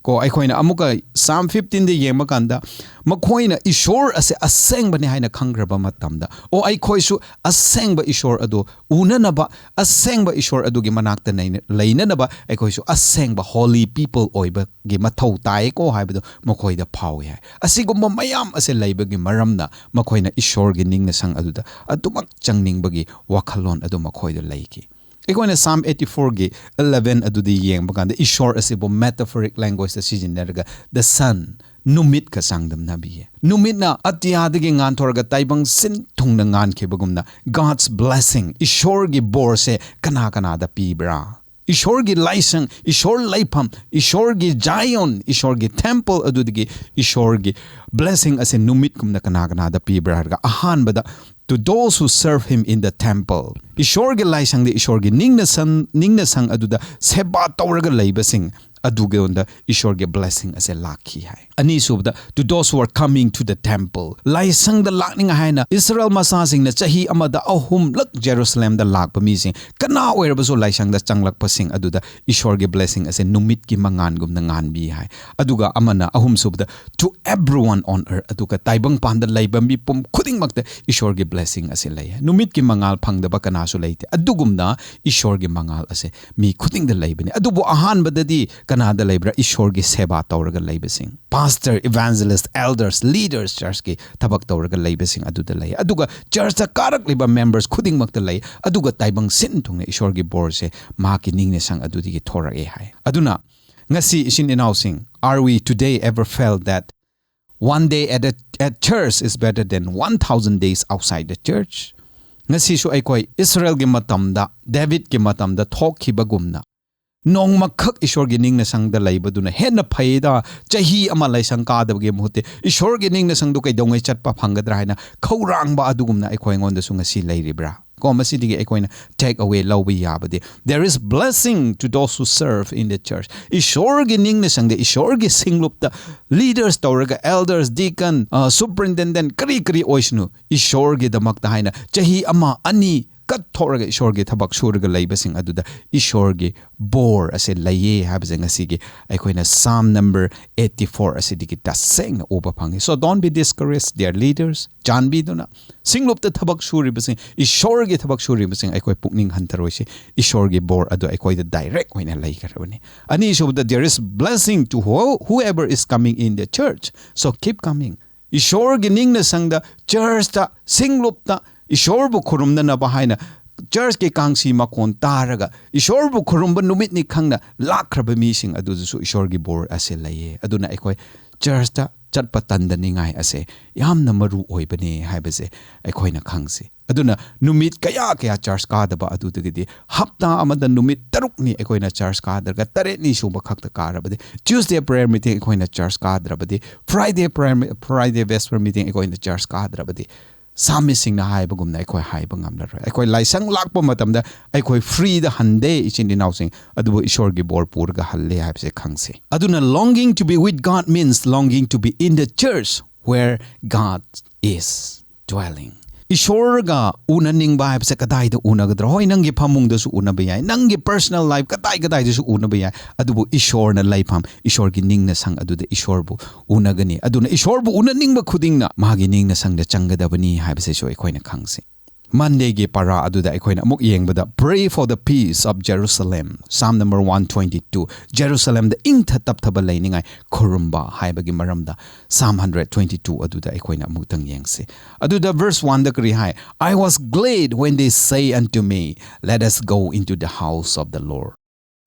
ꯀꯣ, ꯑꯩꯈꯣꯏꯅ ꯑꯃꯨꯛꯀ Psalm fifteenꯗ ꯌꯦꯡꯕ ꯀꯥꯟꯗ, ꯃꯈꯣꯏꯅ ꯏꯁꯣꯔ ꯑꯁꯦ ꯑꯁꯦꯡꯕꯅꯤ ꯍꯥꯏꯅ ꯈꯪꯈ꯭ꯔꯕ ꯃꯇꯝꯗ, "ꯑꯣ, ꯑꯩꯈꯣꯏꯁꯨ ꯑꯁꯦꯡꯕ ꯏꯁꯣꯔ ꯑꯗꯨ ꯎꯅꯅꯕ, ꯑꯁꯦꯡꯕ ꯏꯁꯣꯔ ꯑꯗꯨꯒꯤ ꯃꯅꯥꯛꯇ ꯅꯩꯅ-, ꯂꯩꯅꯅꯕ ꯑꯩꯈꯣꯏꯁꯨ ꯑꯁꯦꯡꯕ holy people ꯑꯣꯏꯕꯒꯤ ꯃꯊꯧ ꯇꯥꯏꯀꯣ" ꯍꯥꯏꯕꯗꯨ ꯃꯈꯣꯏꯗ ꯐꯥꯎꯏ ꯍꯥꯏ꯫ ꯑꯁꯤꯒꯨꯝꯕ ꯃꯌꯥꯝ ꯑꯁꯦ ꯂꯩꯕꯒꯤ ꯃꯔꯝꯅ ꯃꯈꯣꯏꯅ ꯏꯁꯣꯔꯒꯤ ꯅꯤꯡꯅꯁꯪ ꯑꯗꯨꯗ ꯑꯗꯨꯃꯛ ꯆꯪꯅꯤꯡꯕꯒꯤ ꯋꯥꯈꯜꯂꯣꯟ ꯑꯗꯨ ꯃꯈꯣꯏꯗ ꯂꯩꯈꯤ꯫ ꯑꯩꯈꯣꯏꯅ Psalm eighty-fourꯒꯤ eleven ꯑꯗꯨꯗꯤ ꯌꯦꯡꯕ ꯀꯥꯟꯗ, ꯏꯁꯣꯔ ꯑꯁꯤꯕꯨ metaphoric language« ꯗ ꯁꯤꯖꯤꯟꯅꯔꯒ, the sun, ꯅꯨꯃꯤꯠꯀ ꯆꯥꯡꯗꯝꯅꯕꯤꯌꯦ꯫ ꯅꯨꯃꯤꯠꯅ ꯑꯇꯤꯌꯥꯗꯒꯤ ꯉꯥꯟꯊꯣꯔꯒ ꯇꯥꯏꯕꯪ ꯁꯤꯟ ꯊꯨꯡꯅ ꯉꯥꯟꯈꯤꯕꯒꯨꯝꯅ, God's blessing, ꯏꯁꯣꯔꯒꯤ ꯕꯣꯔꯁꯦ ꯀꯅꯥ ꯀꯅꯥꯗ ꯄꯤꯕ꯭ꯔꯥ? ꯏꯁꯣꯔꯒꯤ ꯂꯥꯏꯁꯪ, ꯏꯁꯣꯔ ꯂꯩꯐꯝ, ꯏꯁꯣꯔꯒꯤ Zion, ꯏꯁꯣꯔꯒꯤ temple ꯑꯗꯨꯗꯒꯤ ꯏꯁꯣꯔꯒꯤ blessing ꯑꯁꯦ ꯅꯨꯃꯤꯠꯀꯨꯝꯅ ꯀꯅꯥ ꯀꯅꯥꯗ ꯄꯤꯕ꯭ꯔꯥ ꯍꯥꯏꯔꯒ, ꯑꯍꯥꯟꯕꯗ to those who serve him in the temple. ꯏꯁꯣꯔꯒꯤ ꯂꯥꯏꯁꯪꯗ ꯏꯁꯣꯔꯒꯤ ꯅꯤꯡꯅ ꯁꯪ, ꯅꯤꯡꯅ ꯁꯪ ꯑꯗꯨꯗ ꯁꯦꯕꯥ ꯇꯧꯔꯒ ꯂꯩꯕꯁꯤꯡ ꯑꯗꯨꯒꯤꯉꯣꯟꯗ ꯏꯁꯣꯔꯒꯤ blessing ꯑꯁꯦ ꯂꯥꯛꯈꯤ ꯍꯥꯏ꯫ ꯑꯅꯤꯁꯨꯕꯗ, to those who are coming to the temple. ꯂꯥꯏꯁꯪꯗ ꯂꯥꯛꯅꯤꯡꯉꯥꯏ ꯍꯥꯏꯅ ꯏꯁꯔꯥꯌꯦꯜ ꯃꯆꯥꯁꯤꯡꯅ ꯆꯍꯤ ꯑꯃꯗ ꯑꯍꯨꯝꯂꯛ ꯖꯦꯔꯨꯁꯂꯦꯝꯗ ꯂꯥꯛꯄ ꯃꯤꯁꯤꯡ, ꯀꯅꯥ ꯑꯣꯏꯔꯕꯁꯨ ꯂꯥꯏꯁꯪꯗ ꯆꯪꯂꯛꯄꯁꯤꯡ ꯑꯗꯨꯗ ꯏꯁꯣꯔꯒꯤ blessing ꯑꯁꯦ ꯅꯨꯃꯤꯠꯀꯤ ꯃꯉꯥꯜꯒꯨꯝꯅ ꯉꯥꯟꯕꯤ ꯍꯥꯏ꯫ ꯑꯗꯨꯒ ꯑꯃꯅ, ꯑꯍꯨꯝꯁꯨꯕꯗ, to everyone on earth. ꯑꯗꯨꯒ ꯇꯥꯏꯕꯪꯄꯥꯟꯗ ꯂꯩꯕ ꯃꯤꯄꯨꯝ ꯈꯨꯗꯤꯡꯃꯛꯇ ꯏꯁꯣꯔꯒꯤ blessing ꯑꯁꯦ ꯂꯩ꯫ ꯅꯨꯃꯤꯠꯀꯤ ꯃꯉꯥꯜ ꯐꯪꯗꯕ ꯀꯅꯥꯁꯨ ꯂꯩꯇꯦ꯫ ꯑꯗꯨꯒꯨꯝꯅ ꯏꯁꯣꯔꯒꯤ ꯃꯉꯥꯜ ꯑꯁꯦ ꯃꯤ ꯈꯨꯗꯤꯡꯗ ꯂꯩꯕꯅꯤ꯫ ꯑꯗꯨꯕꯨ ꯑꯍꯥꯟꯕꯗꯗꯤ ꯀꯅꯥꯗ ꯂꯩꯕ꯭ꯔꯥ? ꯏꯁꯣꯔꯒꯤ ꯁꯦꯕꯥ ꯇꯧꯔꯒ ꯂꯩꯕꯁꯤꯡ, pastor, evangelist, elders, leaders, churchꯀꯤ ꯊꯕꯛ ꯇꯧꯔꯒ ꯂꯩꯕꯁꯤꯡ ꯑꯗꯨꯗ ꯂꯩ꯫ ꯑꯗꯨꯒ churchꯇ ꯀꯥꯔꯛꯂꯤꯕ members ꯈꯨꯗꯤꯡꯃꯛꯇ ꯂꯩ꯫ ꯑꯗꯨꯒ ꯇꯥꯏꯕꯪ ꯁꯤꯟ ꯊꯨꯡꯅ ꯏꯁꯣꯔꯒꯤ ꯕꯣꯔꯁꯦ ꯃꯍꯥꯛꯀꯤ ꯅꯤꯡꯅ ꯁꯪ ꯑꯗꯨꯗꯒꯤ ꯊꯣꯔꯛꯑꯦ ꯍꯥꯏ꯫ ꯑꯗꯨꯅ ꯉꯁꯤ ꯏꯆꯤꯟ ꯏꯅꯥꯎꯁꯤꯡ, are we today ever felt that one day at, a, at church is better than one thousand days outside the church? ꯉꯁꯤꯁꯨ ꯑꯩꯈꯣꯏ ꯏꯁꯔꯥꯌꯦꯜꯒꯤ ꯃꯇꯝꯗ, ꯗꯦꯕꯤꯠꯀꯤ ꯃꯇꯝꯗ ꯊꯣꯛꯈꯤꯕꯒꯨꯝꯅ, ꯅꯣꯡꯃꯈꯛ ꯏꯁꯣꯔꯒꯤ ꯅꯤꯡꯅ ꯁꯪꯗ ꯂꯩꯕꯗꯨꯅ ꯍꯦꯟꯅ ꯐꯩꯗ, ꯆꯍꯤ ꯑꯃ ꯂꯥꯏꯁꯪ ꯀꯥꯗꯕꯒꯤ ꯃꯍꯨꯠꯇꯤ ꯏꯁꯣꯔꯒꯤ ꯅꯤꯡꯅ ꯁꯪꯗꯨ ꯀꯩꯗꯧꯉꯩ ꯆꯠꯄ ꯐꯪꯒꯗ꯭ꯔꯥ ꯍꯥꯏꯅ ꯈꯧꯔꯥꯡꯕ ꯑꯗꯨꯒꯨꯝꯅ ꯑꯩꯈꯣꯏ ꯑꯩꯉꯣꯟꯗꯁꯨ ꯉꯁꯤ ꯂꯩꯔꯤꯕ꯭ꯔꯥ? ꯀꯣ, ꯃꯁꯤꯗꯒꯤ ꯑꯩꯈꯣꯏꯅ take away ꯂꯧꯕ ꯌꯥꯕꯗꯤ, there is blessing to those who serve in the church. ꯏꯁꯣꯔꯒꯤ ꯅꯤꯡꯅ ꯁꯪꯗ, ꯏꯁꯣꯔꯒꯤ ꯁꯤꯡꯂꯨꯞꯇ leaders ꯇꯧꯔꯒ, elders, deacon, ꯑ, superintendent, ꯀꯔꯤ ꯀꯔꯤ ꯑꯣꯏꯁꯅꯨ, ꯏꯁꯣꯔꯒꯤꯗꯃꯛꯇ ꯍꯥꯏꯅ ꯆꯍꯤ ꯑꯃ, ꯑꯅꯤ ꯀꯠꯊꯣꯛꯔꯒ ꯏꯁꯣꯔꯒꯤ ꯊꯕꯛ ꯁꯨꯔꯒ ꯂꯩꯕꯁꯤꯡ ꯑꯗꯨꯗ ꯏꯁꯣꯔꯒꯤ ꯕꯣꯔ ꯑꯁꯦ ꯂꯩꯌꯦ ꯍꯥꯏꯕꯁꯦ ꯉꯁꯤꯒꯤ ꯑꯩꯈꯣꯏꯅ Psalm number eighty-four ꯑꯁꯤꯗꯒꯤ ꯇꯁꯦꯡꯅ ꯎꯕ ꯐꯪꯉꯤ꯫ So don't be discouraged, dear leaders. ꯆꯥꯟꯕꯤꯗꯨꯅ ꯁꯤꯡꯂꯨꯞꯇ ꯊꯕꯛ ꯁꯨꯔꯤꯕꯁꯤꯡ, ꯏꯁꯣꯔꯒꯤ ꯊꯕꯛ ꯁꯨꯔꯤꯕꯁꯤꯡ ꯑꯩꯈꯣꯏ ꯄꯨꯛꯅꯤꯡ ꯍꯟꯊꯔꯣꯏꯁꯤ꯫ ꯏꯁꯣꯔꯒꯤ ꯕꯣꯔ ꯑꯗꯨ ꯑꯩꯈꯣꯏꯗ direct ꯑꯣꯏꯅ ꯂꯩꯈ꯭ꯔꯕꯅꯤ꯫ ꯑꯅꯤꯁꯨꯕꯗ, there is blessing to who-, whoever is coming in the church. So keep coming. ꯏꯁꯣꯔꯒꯤ ꯅꯤꯡꯅ ꯁꯪꯗ, churchꯇ, ꯁꯤꯡꯂꯨꯞꯇ ꯏꯁꯣꯔꯕꯨ ꯈꯨꯔꯨꯝꯅꯅꯕ ꯍꯥꯏꯅ churchꯀꯤ ꯀꯥꯡꯁꯤ ꯃꯈꯣꯟ ꯇꯥꯔꯒ ꯏꯁꯣꯔꯕꯨ ꯈꯨꯔꯨꯝꯕ ꯅꯨꯃꯤꯠꯅꯤ ꯈꯪꯅ ꯂꯥꯛꯈ꯭ꯔꯕ ꯃꯤꯁꯤꯡ ꯑꯗꯨꯗꯁꯨ ꯏꯁꯣꯔꯒꯤ ꯕꯣꯔ ꯑꯁꯦ ꯂꯩꯌꯦ꯫ ꯑꯗꯨꯅ ꯑꯩꯈꯣꯏ churchꯇ ꯆꯠꯄ ꯇꯟꯗꯅꯤꯡꯉꯥꯏ ꯑꯁꯦ ꯌꯥꯝꯅ ꯃꯔꯨ ꯑꯣꯏꯕꯅꯦ ꯍꯥꯏꯕꯁꯦ ꯑꯩꯈꯣꯏꯅ ꯈꯪꯁꯤ꯫ ꯑꯗꯨꯅ ꯅꯨꯃꯤꯠ ꯀꯌꯥ ꯀꯌꯥ church ꯀꯥꯗꯕ ꯑꯗꯨꯗꯒꯤꯗꯤ ꯍꯞꯇꯥ ꯑꯃꯗ ꯅꯨꯃꯤꯠ ꯇꯔꯨꯛꯅꯤ ꯑꯩꯈꯣꯏꯅ church ꯀꯥꯗ꯭ꯔꯒ, ꯇꯔꯦꯠꯅꯤ ꯁꯨꯕ ꯈꯛꯇ ꯀꯥꯔꯕꯗꯤ, Tuesday prayer meeting ꯑꯩꯈꯣꯏꯅ church ꯀꯥꯗ꯭ꯔꯕꯗꯤ, Friday prayer me-, Friday vesper meeting ꯑꯩꯈꯣꯏꯅ church ꯀꯥꯗ꯭ꯔꯕꯗꯤ, ꯁꯥꯃꯤꯁꯤꯡꯅ ꯍꯥꯏꯕꯒꯨꯝꯅ ꯑꯩꯈꯣꯏ ꯍꯥꯏꯕ ꯉꯝꯂꯔꯣꯏ꯫ ꯑꯩꯈꯣꯏ ꯂꯥꯏꯁꯪ ꯂꯥꯛꯄ ꯃꯇꯝꯗ ꯑꯩꯈꯣꯏ ꯐ꯭ꯔꯤꯗ ꯍꯟꯗꯦ, ꯏꯆꯤꯟ ꯏꯅꯥꯎꯁꯤꯡ, ꯑꯗꯨꯕꯨ ꯏꯁꯣꯔꯒꯤ ꯕꯣꯔ ꯄꯨꯔꯒ ꯍꯜꯂꯦ ꯍꯥꯏꯕꯁꯦ ꯈꯪꯁꯤ꯫ ꯑꯗꯨꯅ longing to be with God means longing to be in the church where God is dwelling. ꯏꯁꯣꯔꯒ ꯎꯅꯅꯤꯡꯕ ꯍꯥꯏꯕꯁꯦ ꯀꯗꯥꯏꯗ ꯎꯅꯒꯗ꯭ꯔꯣ? ꯍꯣꯏ, ꯅꯪꯒꯤ ꯐꯃꯨꯡꯗꯁꯨ ꯎꯅꯕ ꯌꯥꯏ, ꯅꯪꯒꯤ personal life ꯀꯗꯥꯏ ꯀꯗꯥꯏꯗꯁꯨ ꯎꯅꯕ ꯌꯥꯏ, ꯑꯗꯨꯕꯨ ꯏꯁꯣꯔꯅ ꯂꯩꯐꯝ, ꯏꯁꯣꯔꯒꯤ ꯅꯤꯡꯅꯁꯪ ꯑꯗꯨꯗ ꯏꯁꯣꯔꯕꯨ ꯎꯅꯒꯅꯤ꯫ ꯑꯗꯨꯅ ꯏꯁꯣꯔꯕꯨ ꯎꯅꯅꯤꯡꯕ ꯈꯨꯗꯤꯡꯅ ꯃꯥꯒꯤ ꯅꯤꯡꯅꯁꯪꯗ ꯆꯪꯒꯗꯕꯅꯤ ꯍꯥꯏꯕꯁꯤꯁꯨ ꯑꯩꯈꯣꯏꯅ ꯈꯪꯁꯤ꯫ ꯃꯟꯗꯦꯒꯤ ꯄꯔꯥ ꯑꯗꯨꯗ ꯑꯩꯈꯣꯏꯅ ꯑꯃꯨꯛ ꯌꯦꯡꯕꯗ, "Pray for the peace of Jerusalem." Psalm number one twenty two, ꯖꯦꯔꯨꯁꯂꯦꯝꯗ ꯏꯪꯊ ꯇꯞꯊꯕ ꯂꯩꯅꯤꯡꯉꯥꯏ ꯈꯨꯔꯨꯝꯕ ꯍꯥꯏꯕꯒꯤ ꯃꯔꯝꯗ ꯁꯥꯝ ꯍꯟꯗ꯭ꯔꯦꯠ ꯇ꯭ꯋꯦꯟꯇꯤ ꯇꯨ ꯑꯗꯨꯗ ꯑꯩꯈꯣꯏꯅ ꯑꯃꯨꯛꯇꯪ ꯌꯦꯡꯁꯤ꯫ ꯑꯗꯨꯗ verse ꯋꯥꯟꯗ ꯀꯔꯤ ꯍꯥꯏ? "I was glad when they say unto me, 'Let us go into the house of the Lord.'"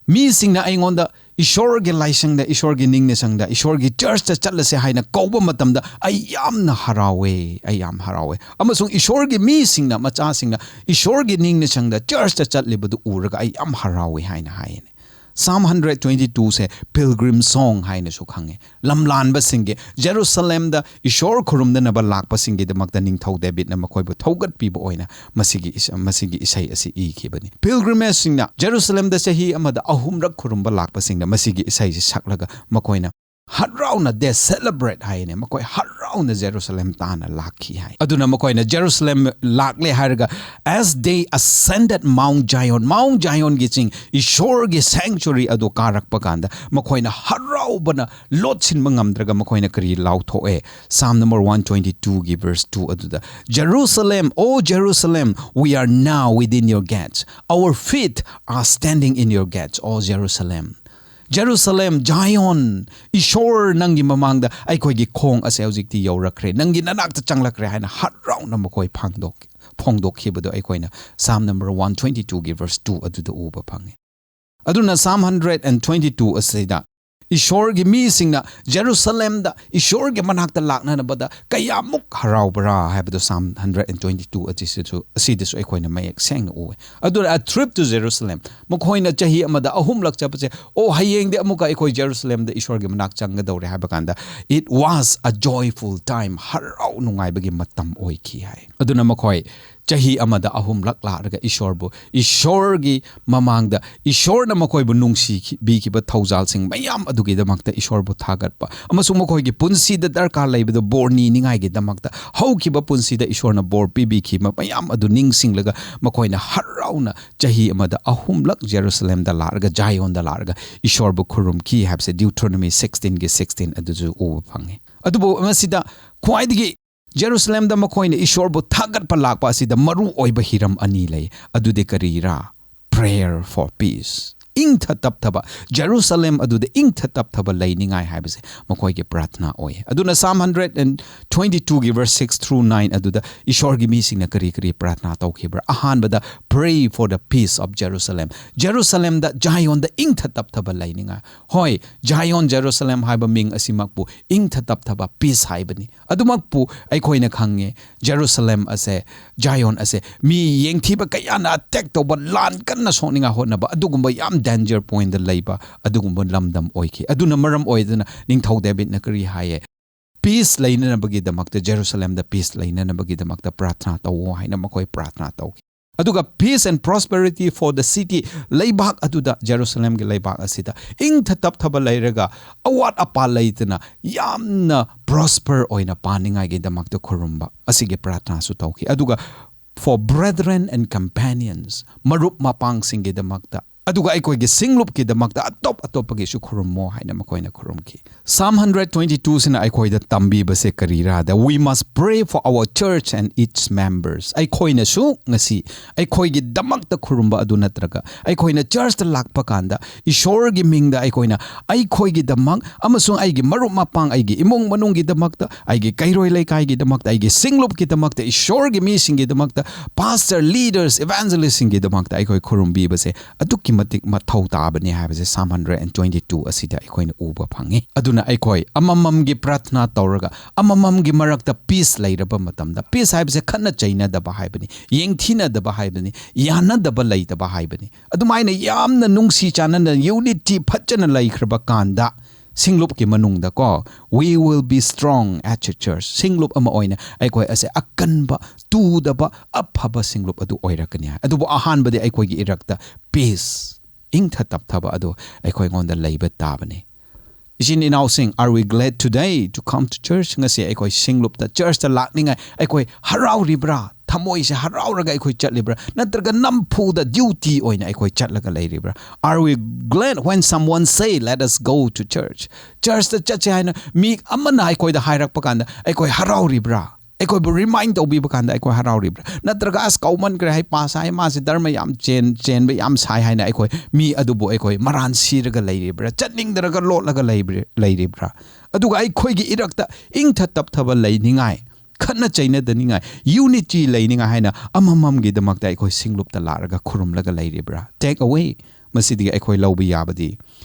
ꯃꯤꯁꯤꯡꯅ ꯑꯩꯉꯣꯟꯗ ꯏꯁꯣꯔꯒꯤ ꯂꯥꯏꯁꯪꯗ, ꯏꯁꯣꯔꯒꯤ ꯅꯤꯡꯅꯁꯪꯗ, ꯏꯁꯣꯔꯒꯤ ꯆꯔꯆꯇ ꯆꯠꯂꯁꯦ ꯍꯥꯏꯅ ꯀꯧꯕ ꯃꯇꯝꯗ ꯑꯩ ꯌꯥꯝꯅ ꯍꯔꯥꯎꯋꯦ, ꯑꯩ ꯌꯥꯝ ꯍꯔꯥꯎꯋꯦ꯫ ꯑꯃꯁꯨꯡ ꯏꯁꯣꯔꯒꯤ ꯃꯤꯁꯤꯡꯅ, ꯃꯆꯥꯁꯤꯡꯅ ꯏꯁꯣꯔꯒꯤ ꯅꯤꯡꯅꯁꯪꯗ, ꯆꯔꯆꯇ ꯆꯠꯂꯤꯕꯗꯨ ꯎꯔꯒ ꯑꯩ ꯌꯥꯝ ꯍꯔꯥꯎꯋꯦ ꯍꯥꯏꯅ ꯍꯥꯏꯌꯦꯅꯦ꯫ ꯁꯥꯝ ꯍꯟꯗ꯭ꯔꯦꯠ ꯇ꯭ꯋꯦꯟꯇꯤ ꯇꯨꯁꯦ pilgrim song ꯍꯥꯏꯅꯁꯨ ꯈꯪꯉꯦ꯫ ꯂꯝꯂꯥꯟꯕꯁꯤꯡꯒꯤ, ꯖꯦꯔꯨꯁꯂꯦꯝꯗ ꯏꯁꯣꯔ ꯈꯨꯔꯨꯝꯅꯅꯕ ꯂꯥꯛꯄꯁꯤꯡꯒꯤꯗꯃꯛꯇ ꯅꯤꯡꯊꯧ ꯗꯦꯕꯤꯠꯅ ꯃꯈꯣꯏꯕꯨ ꯊꯧꯒꯠꯄꯤꯕ ꯑꯣꯏꯅ ꯃꯁꯤꯒꯤ ꯏꯁ-, ꯃꯁꯤꯒꯤ ꯏꯁꯩ ꯑꯁꯤ ꯏꯈꯤꯕꯅꯤ꯫ Pilgrimꯁꯤꯡꯅ, ꯖꯦꯔꯨꯁꯂꯦꯝꯗ ꯆꯍꯤ ꯑꯃꯗ ꯑꯍꯨꯝꯔꯛ ꯈꯨꯔꯨꯝꯕ ꯂꯥꯛꯄꯁꯤꯡꯅ ꯃꯁꯤꯒꯤ ꯏꯁꯩꯁꯤ ꯁꯛꯂꯒ ꯃꯈꯣꯏꯅ ꯍꯔꯥꯎꯅ, they celebrate ꯍꯥꯏꯅꯦ, ꯃꯈꯣꯏ ꯍꯔꯥꯎꯅ ꯖꯦꯔꯨꯁꯂꯦꯝ ꯇꯥꯟꯅ ꯂꯥꯛꯈꯤ ꯍꯥꯏ꯫ ꯑꯗꯨꯅ ꯃꯈꯣꯏꯅ ꯖꯦꯔꯨꯁꯂꯦꯝ ꯂꯥꯛꯂꯦ ꯍꯥꯏꯔꯒ, "As they ascended Mount Zion," Mount Zionꯒꯤ ꯆꯤꯡ, ꯏꯁꯣꯔꯒꯤ sanctuary ꯑꯗꯨ ꯀꯥꯔꯛꯄ ꯀꯥꯟꯗ ꯃꯈꯣꯏꯅ ꯍꯔꯥꯎꯕꯅ ꯂꯣꯠꯁꯤꯟꯕ ꯉꯝꯗ꯭ꯔꯒ ꯃꯈꯣꯏꯅ ꯀꯔꯤ ꯂꯥꯎꯊꯣꯛꯑꯦ? ꯁꯥꯝ ꯅꯝꯕꯔ ꯋꯥꯟ ꯇ꯭ꯋꯦꯟꯇꯤ ꯇꯨꯒꯤ verse ꯇꯨ ꯑꯗꯨꯗ, "Jerusalem, O Jerusalem, we are now within your gates. Our feet are standing in your gates, O Jerusalem." ꯖꯦꯔꯨꯁꯂꯦꯝ, ꯖꯥꯏꯌꯣꯟ, ꯏꯁꯣꯔ ꯅꯪꯒꯤ ꯃꯃꯥꯡꯗ ꯑꯩꯈꯣꯏꯒꯤ ꯈꯣꯡ ꯑꯁꯦ ꯍꯧꯖꯤꯛꯇꯤ ꯌꯧꯔꯛꯈ꯭ꯔꯦ, ꯅꯪꯒꯤ ꯅꯅꯥꯛꯇ ꯆꯪꯂꯛꯈ꯭ꯔꯦ ꯍꯥꯏꯅ ꯍꯔꯥꯎꯅ ꯃꯈꯣꯏ ꯐꯥꯡꯗꯣꯛ-, ꯐꯣꯡꯗꯣꯛꯈꯤꯕꯗꯣ ꯑꯩꯈꯣꯏꯅ ꯁꯥꯝ ꯅꯝꯕꯔ ꯋꯥꯟ ꯇ꯭ꯋꯦꯟꯇꯤ ꯇꯨꯒꯤ verse ꯇꯨ ꯑꯗꯨꯗ ꯎꯕ ꯐꯪꯉꯤ꯫ ꯑꯗꯨꯅ ꯁꯥꯝ ꯍꯟꯗ꯭ꯔꯦꯠ ꯑꯦꯟ ꯇ꯭ꯋꯦꯟꯇꯤ ꯇꯨ ꯑꯁꯤꯗ ꯏꯁꯣꯔꯒꯤ ꯃꯤꯁꯤꯡꯅ ꯖꯦꯔꯨꯁꯂꯦꯝꯗ ꯏꯁꯣꯔꯒꯤ ꯃꯅꯥꯛꯇ ꯂꯥꯛꯅꯅꯕꯗ ꯀꯌꯥꯃꯨꯛ ꯍꯔꯥꯎꯕ꯭ꯔꯥ ꯍꯥꯏꯕꯗꯨ Psalm hundred and twenty two ꯑꯁꯤꯁꯨ, ꯑꯁꯤꯗꯁꯨ ꯑꯩꯈꯣꯏꯅ ꯃꯌꯦꯛ ꯁꯦꯡꯅ ꯎꯏ꯫ ꯑꯗꯨꯅ A Trip to Jerusalem, ꯃꯈꯣꯏꯅ ꯆꯍꯤ ꯑꯃꯗ ꯑꯍꯨꯝꯂꯛ ꯆꯠꯄꯁꯦ, "ꯑꯣ, ꯍꯌꯦꯡꯗꯤ ꯑꯃꯨꯛꯀ ꯑꯩꯈꯣꯏ ꯖꯦꯔꯨꯁꯂꯦꯝꯗ ꯏꯁꯣꯔꯒꯤ ꯃꯅꯥꯛ ꯆꯪꯒꯗꯧꯔꯦ" ꯍꯥꯏꯕ ꯀꯥꯟꯗ, "It was a joyful time", ꯍꯔꯥꯎ ꯅꯨꯡꯉꯥꯏꯕꯒꯤ ꯃꯇꯝ ꯑꯣꯏꯈꯤ ꯍꯥꯏ꯫ ꯑꯗꯨꯅ ꯃꯈꯣꯏ ꯆꯍꯤ ꯑꯃꯗ ꯑꯍꯨꯝꯂꯛ ꯂꯥꯛꯂꯒ ꯏꯁꯣꯔꯕꯨ, ꯏꯁꯣꯔꯒꯤ ꯃꯃꯥꯡꯗ ꯏꯁꯣꯔꯅ ꯃꯈꯣꯏꯕꯨ ꯅꯨꯡꯁꯤꯕꯤꯈꯤꯕ ꯊꯧꯖꯥꯜꯁꯤꯡ ꯃꯌꯥꯝ ꯑꯗꯨꯒꯤꯗꯃꯛꯇ ꯏꯁꯣꯔꯕꯨ ꯊꯥꯒꯠꯄ, ꯑꯃꯁꯨꯡ ꯃꯈꯣꯏꯒꯤ ꯄꯨꯟꯁꯤꯗ ꯗꯔꯀꯥꯔ ꯂꯩꯕꯗꯨ ꯕꯣꯔ ꯅꯤꯅꯤꯡꯉꯥꯏꯒꯤꯗꯃꯛꯇ, ꯍꯧꯈꯤꯕ ꯄꯨꯟꯁꯤꯗ ꯏꯁꯣꯔꯅ ꯕꯣꯔ ꯄꯤꯕꯤꯈꯤꯕ ꯃꯌꯥꯝ ꯑꯗꯨ ꯅꯤꯡꯁꯤꯡꯂꯒ ꯃꯈꯣꯏꯅ ꯍꯔꯥꯎꯅ ꯆꯍꯤ ꯑꯃꯗ ꯑꯍꯨꯝꯂꯛ ꯖꯦꯔꯨꯁꯂꯦꯝꯗ ꯂꯥꯛꯂꯒ, ꯖꯥꯏꯌꯣꯟꯗ ꯂꯥꯛꯂꯒ ꯏꯁꯣꯔꯕꯨ ꯈꯨꯔꯨꯝꯈꯤ ꯍꯥꯏꯕꯁꯦ Deuteronomy sixteen ꯒꯤ sixteen ꯑꯗꯨꯁꯨ ꯎꯕ ꯐꯪꯉꯤ꯫ ꯑꯗꯨꯕꯨ ꯃꯁꯤꯗ ꯈ꯭ꯋꯥꯏꯗꯒꯤ ꯖꯦꯔꯨꯁꯂꯦꯝꯗ ꯃꯈꯣꯏꯅ ꯏꯁꯣꯔꯕꯨ ꯊꯥꯒꯠꯄ ꯂꯥꯛꯄ ꯑꯁꯤꯗ ꯃꯔꯨ ꯑꯣꯏꯕ ꯍꯤꯔꯝ ꯑꯅꯤ ꯂꯩ꯫ ꯑꯗꯨꯗꯤ ꯀꯔꯤꯔꯥ? Prayer for peace, ꯏꯪꯊ ꯇꯞꯊꯕ꯫ ꯖꯦꯔꯨꯁꯂꯦꯝ ꯑꯗꯨꯗ ꯏꯪꯊ ꯇꯞꯊꯕ ꯂꯩꯅꯤꯡꯉꯥꯏ ꯍꯥꯏꯕꯁꯦ ꯃꯈꯣꯏꯒꯤ ꯄ꯭ꯔꯥꯊꯅꯥ ꯑꯣꯏ꯫ ꯑꯗꯨꯅ Psalm hundred and twenty two ꯒꯤ verse six through nine ꯑꯗꯨꯗ ꯏꯁꯣꯔꯒꯤ ꯃꯤꯁꯤꯡꯅ ꯀꯔꯤ ꯀꯔꯤ ꯄ꯭ꯔꯥꯊꯅꯥ ꯇꯧꯈꯤꯕ꯭ꯔꯥ? ꯑꯍꯥꯟꯕꯗ, "Pray for the peace of Jerusalem", ꯖꯦꯔꯨꯁꯂꯦꯝꯗ, ꯖꯥꯏꯌꯣꯟꯗ ꯏꯪꯊ ꯇꯞꯊꯕ ꯂꯩꯅꯤꯡꯉꯥꯏ꯫ ꯍꯣꯏ, ꯖꯥꯏꯌꯣꯟ, ꯖꯦꯔꯨꯁꯂꯦꯝ ꯍꯥꯏꯕ ꯃꯤꯡ ꯑꯁꯤꯃꯛꯄꯨ ꯏꯪꯊ ꯇꯞꯊꯕ, peace ꯍꯥꯏꯕꯅꯤ꯫ ꯑꯗꯨꯃꯛꯄꯨ ꯑꯩꯈꯣꯏꯅ ꯈꯪꯉꯦ, ꯖꯦꯔꯨꯁꯂꯦꯝ ꯑꯁꯦ, ꯖꯥꯏꯌꯣꯟ ꯑꯁꯦ ꯃꯤ ꯌꯦꯡꯊꯤꯕ ꯀꯌꯥꯅ attack ꯇꯧꯕ, ꯂꯥꯟ ꯀꯟꯅ ꯁꯣꯛꯅꯤꯡꯉꯥꯏ ꯍꯣꯠꯅꯕ, ꯑꯗꯨꯒꯨꯝꯕ ꯌꯥꯝ danger point ꯗ ꯂꯩꯕ ꯑꯗꯨꯒꯨꯝꯕ ꯂꯝꯗꯝ ꯑꯣꯏꯈꯤ꯫ ꯑꯗꯨꯅ ꯃꯔꯝ ꯑꯣꯏꯗꯨꯅ ꯅꯤꯡꯊꯧ ꯗꯦꯕꯤꯠꯅ ꯀꯔꯤ ꯍꯥꯏꯌꯦ? "Peace ꯂꯩꯅꯅꯕꯒꯤꯗꯃꯛꯇ, ꯖꯦꯔꯨꯁꯂꯦꯝꯗ peace ꯂꯩꯅꯅꯕꯒꯤꯗꯃꯛꯇ ꯄ꯭ꯔꯥꯊꯅꯥ ꯇꯧꯋꯣ" ꯍꯥꯏꯅ ꯃꯈꯣꯏ ꯄ꯭ꯔꯥꯊꯅꯥ ꯇꯧꯈꯤ꯫ ꯑꯗꯨꯒ "Peace and prosperity for the city", ꯂꯩꯕꯥꯛ ꯑꯗꯨꯗ, ꯖꯦꯔꯨꯁꯂꯦꯝꯒꯤ ꯂꯩꯕꯥꯛ ꯑꯁꯤꯗ ꯏꯪꯊ ꯇꯞꯊꯕ ꯂꯩꯔꯒ, ꯑꯋꯥꯠ ꯑꯄꯥ ꯂꯩꯇꯅ ꯌꯥꯝꯅ prosper ꯑꯣꯏꯅ ꯄꯥꯅꯤꯡꯉꯥꯏꯒꯤꯗꯃꯛꯇ ꯈꯨꯔꯨꯝꯕ ꯑꯁꯤꯒꯤ ꯄ꯭ꯔꯥꯊꯅꯥꯁꯨ ꯇꯧꯈꯤ꯫ ꯑꯗꯨꯒ "For brethren and companions", ꯃꯔꯨꯞ ꯃꯄꯥꯡꯁꯤꯡꯒꯤꯗꯃꯛꯇ, ꯑꯗꯨꯒ ꯑꯩꯈꯣꯏꯒꯤ ꯁꯤꯡꯂꯨꯞꯀꯤꯗꯃꯛꯇ ꯑꯇꯣꯞ ꯑꯇꯣꯞꯄꯒꯤꯁꯨ ꯈꯨꯔꯨꯝꯃꯣ ꯍꯥꯏꯅ ꯃꯈꯣꯏꯅ ꯈꯨꯔꯨꯝꯈꯤ꯫ Psalm hundred twenty two ꯁꯤꯅ ꯑꯩꯈꯣꯏꯗ ꯇꯝꯕꯤꯕꯁꯦ ꯀꯔꯤꯔꯥꯗ, "We must pray for our church and its members", ꯑꯩꯈꯣꯏꯅꯁꯨ ꯉꯁꯤ ꯑꯩꯈꯣꯏꯒꯤꯗꯃꯛꯇ ꯈꯨꯔꯨꯝꯕ ꯑꯗꯨ ꯅꯠꯇ꯭ꯔꯒ, ꯑꯩꯈꯣꯏꯅ church ꯇ ꯂꯥꯛꯄ ꯀꯥꯟꯗ ꯏꯁꯣꯔꯒꯤ ꯃꯤꯡꯗ ꯑꯩꯈꯣꯏꯅ ꯑꯩꯈꯣꯏꯒꯤꯗꯃꯛ ꯑꯃꯁꯨꯡ ꯑꯩꯒꯤ ꯃꯔꯨꯞ ꯃꯄꯥꯡ, ꯑꯩꯒꯤ ꯏꯃꯨꯡ ꯃꯅꯨꯡꯒꯤꯗꯃꯛꯇ, ꯑꯩꯒꯤ ꯀꯩꯔꯣꯏ ꯂꯩꯀꯥꯏꯒꯤꯗꯃꯛꯇ, ꯑꯩꯒꯤ ꯁꯤꯡꯂꯨꯞꯀꯤꯗꯃꯛꯇ, ꯏꯁꯣꯔꯒꯤ ꯃꯤꯁꯤꯡꯒꯤꯗꯃꯛꯇ, pastor, leaders, evangelist ꯁꯤꯡꯒꯤꯗꯃꯛꯇ ꯑꯩꯈꯣꯏ ꯈꯨꯔꯨꯝꯕꯤꯕꯁꯦ ꯑꯗꯨꯛꯀꯤ ꯃꯇꯤꯛ ꯃꯊꯧ ꯇꯥꯕꯅꯤ ꯍꯥꯏꯕꯁꯦ Psalm hundred and twenty two ꯑꯁꯤꯗ ꯑꯩꯈꯣꯏꯅ ꯎꯕ ꯐꯪꯉꯤ꯫ ꯑꯗꯨꯅ ꯑꯩꯈꯣꯏ ꯑꯃꯃꯝꯒꯤ ꯄ꯭ꯔꯊꯅꯥ ꯇꯧꯔꯒ ꯑꯃꯃꯝꯒꯤ ꯃꯔꯛꯇ ꯄꯤꯁ ꯂꯩꯔꯕ ꯃꯇꯝꯗ, ꯄꯤꯁ ꯍꯥꯏꯕꯁꯦ ꯈꯠꯅ ꯆꯩꯅꯗꯕ ꯍꯥꯏꯕꯅꯤ, ꯌꯦꯡꯊꯤꯅꯗꯕ ꯍꯥꯏꯕꯅꯤ, ꯌꯥꯅꯗꯕ ꯂꯩꯇꯕ ꯍꯥꯏꯕꯅꯤ꯫ ꯑꯗꯨꯃꯥꯏꯅ ꯌꯥꯝꯅ ꯅꯨꯡꯁꯤ ꯆꯥꯟꯅꯅ ꯌꯨꯅꯤꯇꯤ ꯐꯖꯅ ꯂꯩꯈ꯭ꯔꯕ ꯀꯥꯟꯗ, ꯁꯤꯡꯂꯨꯞꯀꯤ ꯃꯅꯨꯡꯗꯀꯣ, we will be strong as a church. ꯁꯤꯡꯂꯨꯞ ꯑꯃ ꯑꯣꯏꯅ ꯑꯩꯈꯣꯏ ꯑꯁꯦ ꯑꯀꯟꯕ, ꯇꯨꯗꯕ, ꯑꯐꯕ ꯁꯤꯡꯂꯨꯞ ꯑꯗꯨ ꯑꯣꯏꯔꯛꯀꯅꯤ ꯍꯥꯏ꯫ ꯑꯗꯨꯕꯨ ꯑꯍꯥꯟꯕꯗꯤ ꯑꯩꯈꯣꯏꯒꯤ ꯏꯔꯛꯇ ꯄꯤꯁ, ꯏꯪꯊ ꯇꯞꯊꯕ ꯑꯗꯨ ꯑꯩꯈꯣꯏꯉꯣꯟꯗ ꯂꯩꯕ ꯇꯥꯕꯅꯤ꯫ ꯏꯆꯤꯟ ꯏꯅꯥꯎꯁꯤꯡ, are we glad today to come to church? ꯉꯁꯤ ꯑꯩꯈꯣꯏ ꯁꯤꯡꯂꯨꯞꯇ, ꯆꯔꯆꯇ ꯂꯥꯛꯅꯤꯡꯉꯥꯏ ꯑꯩꯈꯣꯏ ꯍꯔꯥꯎꯔꯤꯕ꯭ꯔꯥ? ꯊꯃꯣꯏꯁꯦ ꯍꯔꯥꯎꯔꯒ ꯑꯩꯈꯣꯏ ꯆꯠꯂꯤꯕ꯭ꯔꯥ? ꯅꯠꯇ꯭ꯔꯒ ꯅꯝꯐꯨꯗ ꯗ꯭ꯌꯨꯇꯤ ꯑꯣꯏꯅ ꯑꯩꯈꯣꯏ ꯆꯠꯂꯒ ꯂꯩꯔꯤꯕ꯭ꯔꯥ? Are we glad when someone say, "Let us go to church"? ꯆꯔꯆꯇ ꯆꯠꯁꯦ ꯍꯥꯏꯅ ꯃꯤ ꯑꯃꯅ ꯑꯩꯈꯣꯏꯗ ꯍꯥꯏꯔꯛꯄ ꯀꯥꯟꯗ ꯑꯩꯈꯣꯏ ꯍꯔꯥꯎꯔꯤꯕ꯭ꯔꯥ? ꯑꯩꯈꯣꯏꯕꯨ ꯔꯤꯃꯥꯏꯟ ꯇꯧꯕꯤꯕ ꯀꯥꯟꯗ ꯑꯩꯈꯣꯏ ꯍꯔꯥꯎꯔꯤꯕ꯭ꯔꯥ? ꯅꯠꯇ꯭ꯔꯒ, "ꯑꯁ, ꯀꯧꯃꯟꯈ꯭ꯔꯦ, ꯍꯩꯄꯥ ꯁꯥꯏ, ꯃꯥꯁꯦ ꯙꯔꯃ ꯌꯥꯝ ꯆꯦꯟ-, ꯆꯦꯟꯕ ꯌꯥꯝ ꯁꯥꯏ" ꯍꯥꯏꯅ ꯑꯩꯈꯣꯏ ꯃꯤ ꯑꯗꯨꯕꯨ ꯑꯩꯈꯣꯏ ꯃꯔꯥꯟ ꯁꯤꯔꯒ ꯂꯩꯔꯤꯕ꯭ꯔꯥ? ꯆꯠꯅꯤꯡꯗ꯭ꯔꯒ ꯂꯣꯠꯂꯒ ꯂꯩꯕ꯭ꯔ-, ꯂꯩꯔꯤꯕ꯭ꯔꯥ? ꯑꯗꯨꯒ ꯑꯩꯈꯣꯏꯒꯤ ꯏꯔꯛꯇ ꯏꯪꯊ ꯇꯞꯊꯕ ꯂꯩꯅꯤꯡꯉꯥꯏ, ꯈꯠꯅ ꯆꯩꯅꯗꯅꯤꯡꯉꯥꯏ, ꯌꯨꯅꯤꯇꯤ ꯂꯩꯅꯤꯡꯉꯥꯏ ꯍꯥꯏꯅ ꯑꯃꯃꯝꯒꯤꯗꯃꯛꯇ ꯑꯩꯈꯣꯏ ꯁꯤꯡꯂꯨꯞꯇ ꯂꯥꯛꯂꯒ ꯈꯨꯔꯨꯝꯂꯒ ꯂꯩꯔꯤꯕ꯭ꯔꯥ? Take away꯫ ꯃꯁꯤꯗꯒꯤ ꯑꯩꯈꯣꯏ ꯂꯧꯕ ꯌꯥꯕꯗꯤ,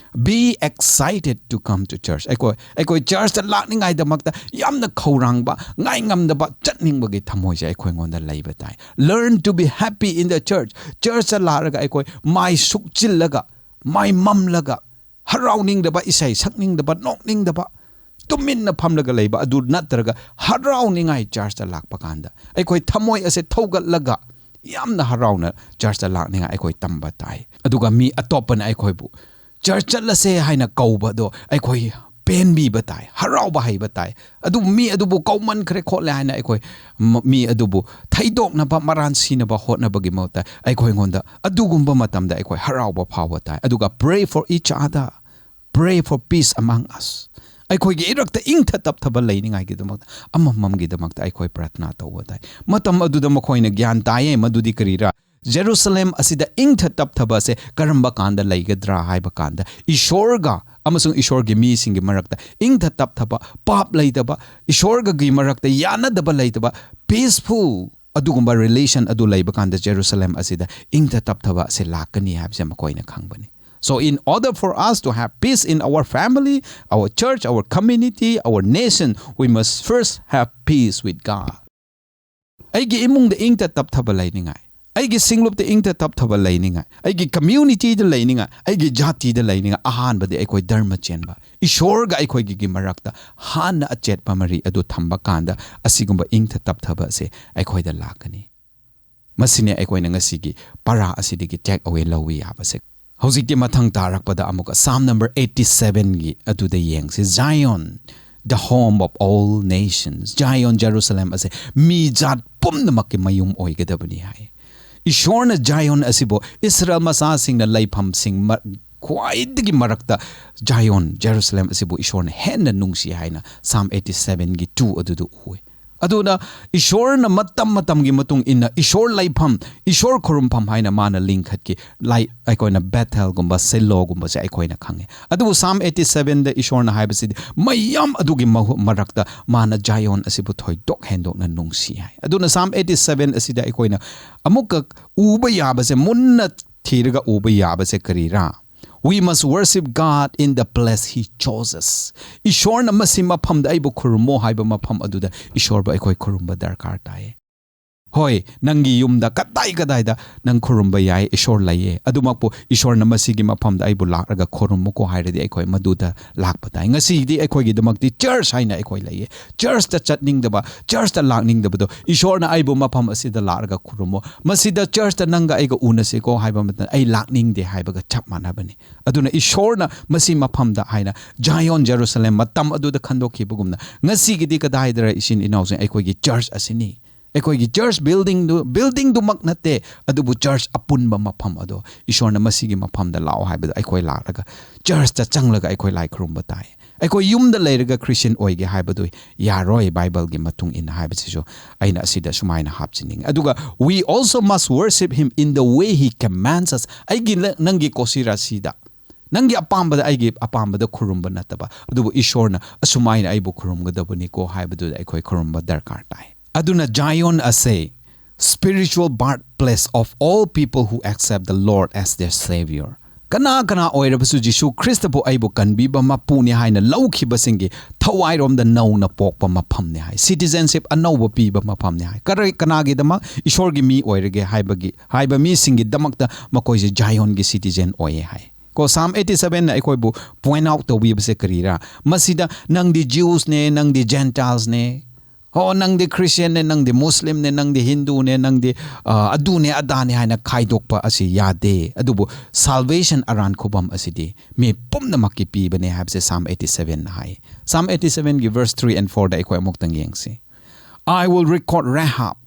be excited to come to church. ꯑꯩꯈꯣꯏ, ꯑꯩꯈꯣꯏ ꯆꯔꯆꯇ ꯂꯥꯛꯅꯤꯡꯉꯥꯏꯗꯃꯛꯇ ꯌꯥꯝꯅ ꯈꯧꯔꯥꯡꯕ, ꯉꯥꯏꯉꯝꯗꯕ, ꯆꯠꯅꯤꯡꯕꯒꯤ ꯊꯃꯣꯏꯁꯦ ꯑꯩꯈꯣꯏꯉꯣꯟꯗ ꯂꯩꯕ ꯇꯥꯏ꯫ Learn to be happy in the church. ꯆꯔꯆꯇ ꯂꯥꯛꯂꯒ ꯑꯩꯈꯣꯏ ꯃꯥꯏ ꯁꯨꯛꯆꯤꯜꯂꯒ, ꯃꯥꯏ ꯃꯝꯂꯒ, ꯍꯔꯥꯎꯅꯤꯡꯗꯕ, ꯏꯁꯩ ꯁꯛꯅꯤꯡꯗꯕ, ꯅꯣꯛꯅꯤꯡꯗꯕ, ꯇꯨꯃꯤꯟꯅ ꯐꯝꯂꯒ ꯂꯩꯕ ꯑꯗꯨ ꯅꯠꯇ꯭ꯔꯒ, ꯍꯔꯥꯎꯅꯤꯡꯉꯥꯏ ꯆꯔꯆꯇ ꯂꯥꯛꯄ ꯀꯥꯟꯗ ꯑꯩꯈꯣꯏ ꯊꯃꯣꯏ ꯑꯁꯦ ꯊꯧꯒꯠꯂꯒ ꯌꯥꯝꯅ ꯍꯔꯥꯎꯅ ꯆꯔꯆꯇ ꯂꯥꯛꯅꯤꯡꯉꯥꯏ ꯑꯩꯈꯣꯏ ꯇꯝꯕ ꯇꯥꯏ꯫ ꯑꯗꯨꯒ ꯃꯤ ꯑꯇꯣꯞꯄꯅ ꯑꯩꯈꯣꯏꯕꯨ ꯆꯔꯆ ꯆꯠꯂꯁꯦ ꯍꯥꯏꯅ ꯀꯧꯕꯗꯣ ꯑꯩꯈꯣꯏ ꯄꯦꯟꯕꯤꯕ ꯇꯥꯏ, ꯍꯔꯥꯎꯕ ꯍꯩꯕ ꯇꯥꯏ꯫ ꯑꯗꯨꯕꯨ ꯃꯤ ꯑꯗꯨꯕꯨ ꯀꯧꯃꯟꯈ꯭ꯔꯦ ꯈꯣꯠꯂꯦ ꯍꯥꯏꯅ ꯑꯩꯈꯣꯏ ꯃ-, ꯃꯤ ꯑꯗꯨꯕꯨ ꯊꯩꯗꯣꯛꯅꯕ, ꯃꯔꯥꯟ ꯁꯤꯅꯕ ꯍꯣꯠꯅꯕꯒꯤ ꯃꯍꯨꯠꯇ, ꯑꯩꯈꯣꯏꯉꯣꯟꯗ ꯑꯗꯨꯒꯨꯝꯕ ꯃꯇꯝꯗ ꯑꯩꯈꯣꯏ ꯍꯔꯥꯎꯕ ꯐꯥꯎꯕ ꯇꯥꯏ꯫ ꯑꯗꯨꯒ pray for each other, pray for peace among us. ꯑꯩꯈꯣꯏꯒꯤ ꯏꯔꯛꯇ ꯏꯪꯊ ꯇꯞꯊꯕ ꯂꯩꯅꯤꯡꯉꯥꯏꯒꯤꯗꯃꯛꯇ, ꯑꯃꯃꯝꯒꯤꯗꯃꯛꯇ ꯑꯩꯈꯣꯏ ꯄ꯭ꯔꯊꯅꯥ ꯇꯧꯕ ꯇꯥꯏ꯫ ꯃꯇꯝ ꯑꯗꯨꯗ ꯃꯈꯣꯏꯅ ꯒ꯭ꯌꯥꯟ ꯇꯥꯏꯌꯦ, ꯃꯗꯨꯗꯤ ꯀꯔꯤꯔꯥ? ꯖꯦꯔꯨꯁꯂꯦꯝ ꯑꯁꯤꯗ ꯏꯪꯊ ꯇꯞꯊꯕ ꯑꯁꯦ ꯀꯔꯝꯕ ꯀꯥꯟꯗ ꯂꯩꯒꯗ꯭ꯔꯥ ꯍꯥꯏꯕ ꯀꯥꯟꯗ, ꯏꯁꯣꯔꯒ ꯑꯃꯁꯨꯡ ꯏꯁꯣꯔꯒꯤ ꯃꯤꯁꯤꯡꯒꯤ ꯃꯔꯛꯇ ꯏꯪꯊ ꯇꯞꯊꯕ, ꯄꯥꯞ ꯂꯩꯇꯕ, ꯏꯁꯣꯔꯒꯒꯤ ꯃꯔꯛꯇ ꯌꯥꯅꯗꯕ ꯂꯩꯇꯕ, peaceful ꯑꯗꯨꯒꯨꯝꯕ relation ꯑꯗꯨ ꯂꯩꯕ ꯀꯥꯟꯗ ꯖꯦꯔꯨꯁꯂꯦꯝ ꯑꯁꯤꯗ ꯏꯪꯇ ꯇꯞꯊꯕ ꯑꯁꯤ ꯂꯥꯛꯀꯅꯤ ꯍꯥꯏꯕꯁꯦ ꯃꯈꯣꯏꯅ ꯈꯪꯕꯅꯤ꯫ So in order for us to have peace in our family, our church, our community, our nation, we must first have peace with God. ꯑꯩꯒꯤ ꯏꯃꯨꯡꯗ ꯏꯪꯇ ꯇꯞꯊꯕ ꯂꯩꯅꯤꯡꯉꯥꯏ, ꯑꯩꯒꯤ ꯁꯤꯡꯂꯨꯞꯇ ꯏꯪꯇ ꯇꯞꯊꯕ ꯂꯩꯅꯤꯡꯉꯥꯏ, ꯑꯩꯒꯤ communityꯗ ꯂꯩꯅꯤꯡꯉꯥꯏ, ꯑꯩꯒꯤ ꯖꯥꯇꯤꯗ ꯂꯩꯅꯤꯡꯉꯥꯏ, ꯑꯍꯥꯟꯕꯗꯤ ꯑꯩꯈꯣꯏ ꯙꯔꯃ ꯆꯦꯟꯕ, ꯏꯁꯣꯔꯒ ꯑꯩꯈꯣꯏꯒꯤ ꯃꯔꯛꯇ ꯍꯥꯟꯅ ꯑꯆꯦꯠꯄ ꯃꯔꯤ ꯑꯗꯨ ꯊꯝꯕ ꯀꯥꯟꯗ ꯑꯁꯤꯒꯨꯝꯕ ꯏꯪꯇ ꯇꯞꯊꯕ ꯑꯁꯦ ꯑꯩꯈꯣꯏꯗ ꯂꯥꯛꯀꯅꯤ꯫ ꯃꯁꯤꯅꯦ ꯑꯩꯈꯣꯏꯅ ꯉꯁꯤꯒꯤ ꯄꯔꯥ ꯑꯁꯤꯗꯒꯤ take away ꯂꯧꯕ ꯌꯥꯕꯁꯦ꯫ ꯍꯧꯖꯤꯛꯇꯤ ꯃꯊꯪ ꯇꯥꯔꯛꯄꯗ ꯑꯃꯨꯛꯀ Psalm number eighty sevenꯒꯤ ꯑꯗꯨꯗ ꯌꯦꯡꯁꯤ꯫ Zion, the home of all nations. ꯖꯥꯌꯣꯟ ꯖꯦꯔꯨꯁꯂꯦꯝ ꯑꯁꯦ ꯃꯤ ꯖꯥꯠ ꯄꯨꯝꯅꯃꯛꯀꯤ ꯃꯌꯨꯝ ꯑꯣꯏꯒꯗꯕꯅꯤ ꯍꯥꯏ꯫ ꯏꯁꯣꯔꯅ ꯖꯥꯌꯣꯟ ꯑꯁꯤꯕꯨ ꯏꯁꯔꯥꯌꯦꯜ ꯃꯆꯥꯁꯤꯡꯅ ꯂꯩꯐꯝꯁꯤꯡ ꯃ-, ꯈ꯭ꯋꯥꯏꯗꯒꯤ ꯃꯔꯛꯇ ꯖꯥꯌꯣꯟ ꯖꯦꯔꯨꯁꯂꯦꯝ ꯑꯁꯤꯕꯨ ꯏꯁꯣꯔꯅ ꯍꯦꯟꯅ ꯅꯨꯡꯁꯤ ꯍꯥꯏꯅ Psalm eighty sevenꯒꯤ two ꯑꯗꯨꯗ ꯎꯏ꯫ ꯑꯗꯨꯅ ꯏꯁꯣꯔꯅ ꯃꯇꯝ ꯃꯇꯝꯒꯤ ꯃꯇꯨꯡ ꯏꯟꯅ ꯏꯁꯣꯔ ꯂꯩꯐꯝ, ꯏꯁꯣꯔ ꯈꯨꯔꯨꯝꯐꯝ ꯍꯥꯏꯅ ꯃꯥꯅ ꯂꯤꯡꯈꯠꯈꯤ꯫ Like ꯑꯩꯈꯣꯏꯅ ꯕꯦꯊꯦꯜꯒꯨꯝꯕ, ꯁꯤꯂꯣꯒꯨꯝꯕꯁꯦ ꯑꯩꯈꯣꯏꯅ ꯈꯪꯉꯦ꯫ ꯑꯗꯨꯕꯨ Psalm eighty sevenꯗ ꯏꯁꯣꯔꯅ ꯍꯥꯏꯕꯁꯤꯗꯤ ꯃꯌꯥꯝ ꯑꯗꯨꯒꯤ ꯃꯍꯨ-, ꯃꯔꯛꯇ ꯃꯥꯅ ꯖꯥꯌꯣꯟ ꯑꯁꯤꯕꯨ ꯊꯣꯏꯗꯣꯛ ꯍꯦꯟꯗꯣꯛꯅ ꯅꯨꯡꯁꯤ ꯍꯥꯏ꯫ ꯑꯗꯨꯅ Psalm eighty seven ꯑꯁꯤꯗ ꯑꯩꯈꯣꯏꯅ ꯑꯃꯨꯛꯀ ꯎꯕ ꯌꯥꯕꯁꯦ, ꯃꯨꯟꯅ ꯊꯤꯔꯒ ꯎꯕ ꯌꯥꯕꯁꯦ ꯀꯔꯤꯔꯥ? We must worship God in the place He chooses. ꯏꯁꯣꯔꯅ ꯃꯁꯤ ꯃꯐꯝꯗ ꯑꯩꯕꯨ ꯈꯨꯔꯨꯝꯃꯣ ꯍꯥꯏꯕ ꯃꯐꯝ ꯑꯗꯨꯗ ꯏꯁꯣꯔꯕꯨ ꯑꯩꯈꯣꯏ ꯈꯨꯔꯨꯝꯕ ꯗꯔꯀꯥꯔ ꯇꯥꯏ꯫ ꯍꯣꯏ, ꯅꯪꯒꯤ ꯌꯨꯝꯗ ꯀꯗꯥꯏ ꯀꯗꯥꯏꯗ ꯅꯪ ꯈꯨꯔꯨꯝꯕ ꯌꯥꯏ, ꯏꯁꯣꯔ ꯂꯩꯌꯦ꯫ ꯑꯗꯨꯃꯛꯄꯨ ꯏꯁꯣꯔꯅ ꯃꯁꯤꯒꯤ ꯃꯐꯝꯗ ꯑꯩꯕꯨ ꯂꯥꯛꯂꯒ ꯈꯨꯔꯨꯝꯃꯨꯀꯣ ꯍꯥꯏꯔꯗꯤ ꯑꯩꯈꯣꯏ ꯃꯗꯨꯗ ꯂꯥꯛꯄ ꯇꯥꯏ꯫ ꯉꯁꯤꯗꯤ ꯑꯩꯈꯣꯏꯒꯤꯗꯃꯛꯇꯤ church ꯍꯥꯏꯅ ꯑꯩꯈꯣꯏ ꯂꯩꯌꯦ꯫ Churchꯇ ꯆꯠꯅꯤꯡꯗꯕ, churchꯇ ꯂꯥꯛꯅꯤꯡꯗꯕꯗꯣ, ꯏꯁꯣꯔꯅ ꯑꯩꯕꯨ ꯃꯐꯝ ꯑꯁꯤꯗ ꯂꯥꯛꯂꯒ ꯈꯨꯔꯨꯝꯃꯣ, ꯃꯁꯤꯗ churchꯇ ꯅꯪꯒ ꯑꯩꯒ ꯎꯅꯁꯤꯀꯣ ꯍꯥꯏꯕ ꯃꯇꯝꯗ ꯑꯩ ꯂꯥꯛꯅꯤꯡꯗꯦ ꯍꯥꯏꯕꯒ ꯆꯞ ꯃꯥꯟꯅꯕꯅꯤ꯫ ꯑꯗꯨꯅ ꯏꯁꯣꯔꯅ ꯃꯁꯤ ꯃꯐꯝꯗ ꯍꯥꯏꯅ ꯖꯥꯌꯣꯟ ꯖꯦꯔꯨꯁꯂꯦꯝ ꯃꯇꯝ ꯑꯗꯨꯗ ꯈꯟꯗꯣꯛꯈꯤꯕꯒꯨꯝꯅ ꯉꯁꯤꯒꯤꯗꯤ ꯀꯗꯥꯏꯗꯔ ꯏꯆꯤꯟ ꯏꯅꯥꯎꯁꯤꯡ? ꯑꯩꯈꯣꯏꯒꯤ church ꯑꯁꯤꯅꯤ꯫ ꯑꯩꯈꯣꯏꯒꯤ church buildingꯗꯨ, buildingꯗꯨꯃꯛ ꯅꯠꯇꯦ, ꯑꯗꯨꯕꯨ church ꯑꯄꯨꯟꯕ ꯃꯐꯝ ꯑꯗꯣ ꯏꯁꯣꯔꯅ ꯃꯁꯤꯒꯤ ꯃꯐꯝꯗ ꯂꯥꯛꯑꯣ ꯍꯥꯏꯕꯗ ꯑꯩꯈꯣꯏ ꯂꯥꯛꯂꯒ churchꯇ ꯆꯪꯂꯒ ꯑꯩꯈꯣꯏ ꯂꯥꯏ ꯈꯨꯔꯨꯝꯕ ꯇꯥꯏ꯫ ꯑꯩꯈꯣꯏ ꯌꯨꯝꯗ ꯂꯩꯔꯒ Christian ꯑꯣꯏꯒꯦ ꯍꯥꯏꯕꯗꯨ ꯌꯥꯔꯣꯏ, ꯕꯥꯏꯕꯜꯒꯤ ꯃꯇꯨꯡ ꯏꯟꯅ ꯍꯥꯏꯕꯁꯤꯁꯨ ꯑꯩꯅ ꯑꯁꯤꯗ ꯁꯨꯃꯥꯏꯅ ꯍꯥꯞꯆꯅꯤꯡꯉꯤ꯫ ꯑꯗꯨꯒ we also must worship Him in the way He commands us. ꯑꯩꯒꯤ ꯅ-, ꯅꯪꯒꯤ ꯀꯣꯁꯤꯔꯥꯁꯤꯗ, ꯅꯪꯒꯤ ꯑꯄꯥꯝꯕꯗ, ꯑꯩꯒꯤ ꯑꯄꯥꯝꯕꯗ ꯈꯨꯔꯨꯝꯕ ꯅꯠꯇꯕ, ꯑꯗꯨꯕꯨ ꯏꯁꯣꯔꯅ ꯑꯁꯨꯃꯥꯏꯅ ꯑꯩꯕꯨ ꯈꯨꯔꯨꯝꯒꯗꯕꯅꯤꯀꯣ ꯍꯥꯏꯕꯗꯨꯗ ꯑꯩꯈꯣꯏ ꯈꯨꯔꯨꯝꯕ ꯗꯔꯀꯥꯔ ꯇꯥꯏ꯫ ꯑꯗꯨꯅ ꯖꯥꯌꯣꯟ ꯑꯁꯦ spiritual birthplace of all people who accept the Lord as their Savior. ꯀꯅꯥ ꯀꯅꯥ ꯑꯣꯏꯔꯕꯁꯨ ꯖꯤꯁꯨ ꯈ꯭ꯔꯤꯁꯇꯕꯨ ꯑꯩꯕꯨ ꯀꯟꯕꯤꯕ ꯃꯄꯨꯅꯤ ꯍꯥꯏꯅ ꯂꯧꯈꯤꯕꯁꯤꯡꯒꯤ ꯊꯋꯥꯏꯔꯣꯝꯗ ꯅꯧꯅ ꯄꯣꯛꯄ ꯃꯐꯝꯅꯤ ꯍꯥꯏ꯫ ꯁꯤꯇꯤꯖꯦꯟꯁꯤꯞ ꯑꯅꯧꯕ ꯄꯤꯕ ꯃꯐꯝꯅꯤ ꯍꯥꯏ꯫ ꯀꯔꯤ, ꯀꯅꯥꯒꯤꯗꯃꯛ? ꯏꯁꯣꯔꯒꯤ ꯃꯤ ꯑꯣꯏꯔꯒꯦ ꯍꯥꯏꯕꯒꯤ, ꯍꯥꯏꯕ ꯃꯤꯁꯤꯡꯒꯤꯗꯃꯛꯇ ꯃꯈꯣꯏꯁꯦ ꯖꯥꯏꯌꯣꯟꯒꯤ ꯁꯤꯇꯤꯖꯦꯟ ꯑꯣꯏꯌꯦ ꯍꯥꯏ꯫ ꯀꯣ, Psalm eighty sevenꯅ ꯑꯩꯈꯣꯏꯕꯨ point out ꯇꯧꯕꯤꯕꯁꯦ ꯀꯔꯤꯔꯥ? ꯃꯁꯤꯗ ꯅꯪꯗꯤ Jewsꯅꯦ, ꯅꯪꯗꯤ Gentilesꯅꯦ, ꯑꯣ, ꯅꯪꯗꯤ Christianꯅꯦ, ꯅꯪꯗꯤ Muslimꯅꯦ, ꯅꯪꯗꯤ Hinduꯅꯦ, ꯅꯪꯗꯤ, ꯑ, ꯑꯗꯨꯅꯦ ꯑꯗꯥꯅꯦ ꯍꯥꯏꯅ ꯈꯥꯏꯗꯣꯛꯄ ꯑꯁꯤ ꯌꯥꯗꯦ꯫ ꯑꯗꯨꯕꯨ salvation ꯑꯔꯥꯟ ꯈꯨꯕꯝ ꯑꯁꯤꯗꯤ ꯃꯤ ꯄꯨꯝꯅꯃꯛꯀꯤ ꯄꯤꯕꯅꯦ ꯍꯥꯏꯕꯁꯦ Psalm eighty sevenꯅ high. Psalm eighty sevenꯒꯤ verse three and fourꯗ ꯑꯩꯈꯣꯏ ꯑꯃꯨꯛꯇꯪ ꯌꯦꯡꯁꯤ꯫ "I will record Rahab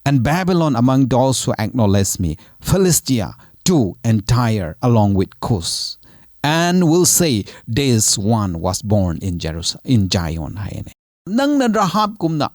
and Babylon among those who acknowledge me, Philistia too and Tyre along with Cush, and will say, 'This one was born in Jerusalem, in Zion' ꯍꯥꯏꯅꯦ꯫ ꯅꯪꯅ ꯔꯥꯍꯥꯕꯒꯨꯝꯅ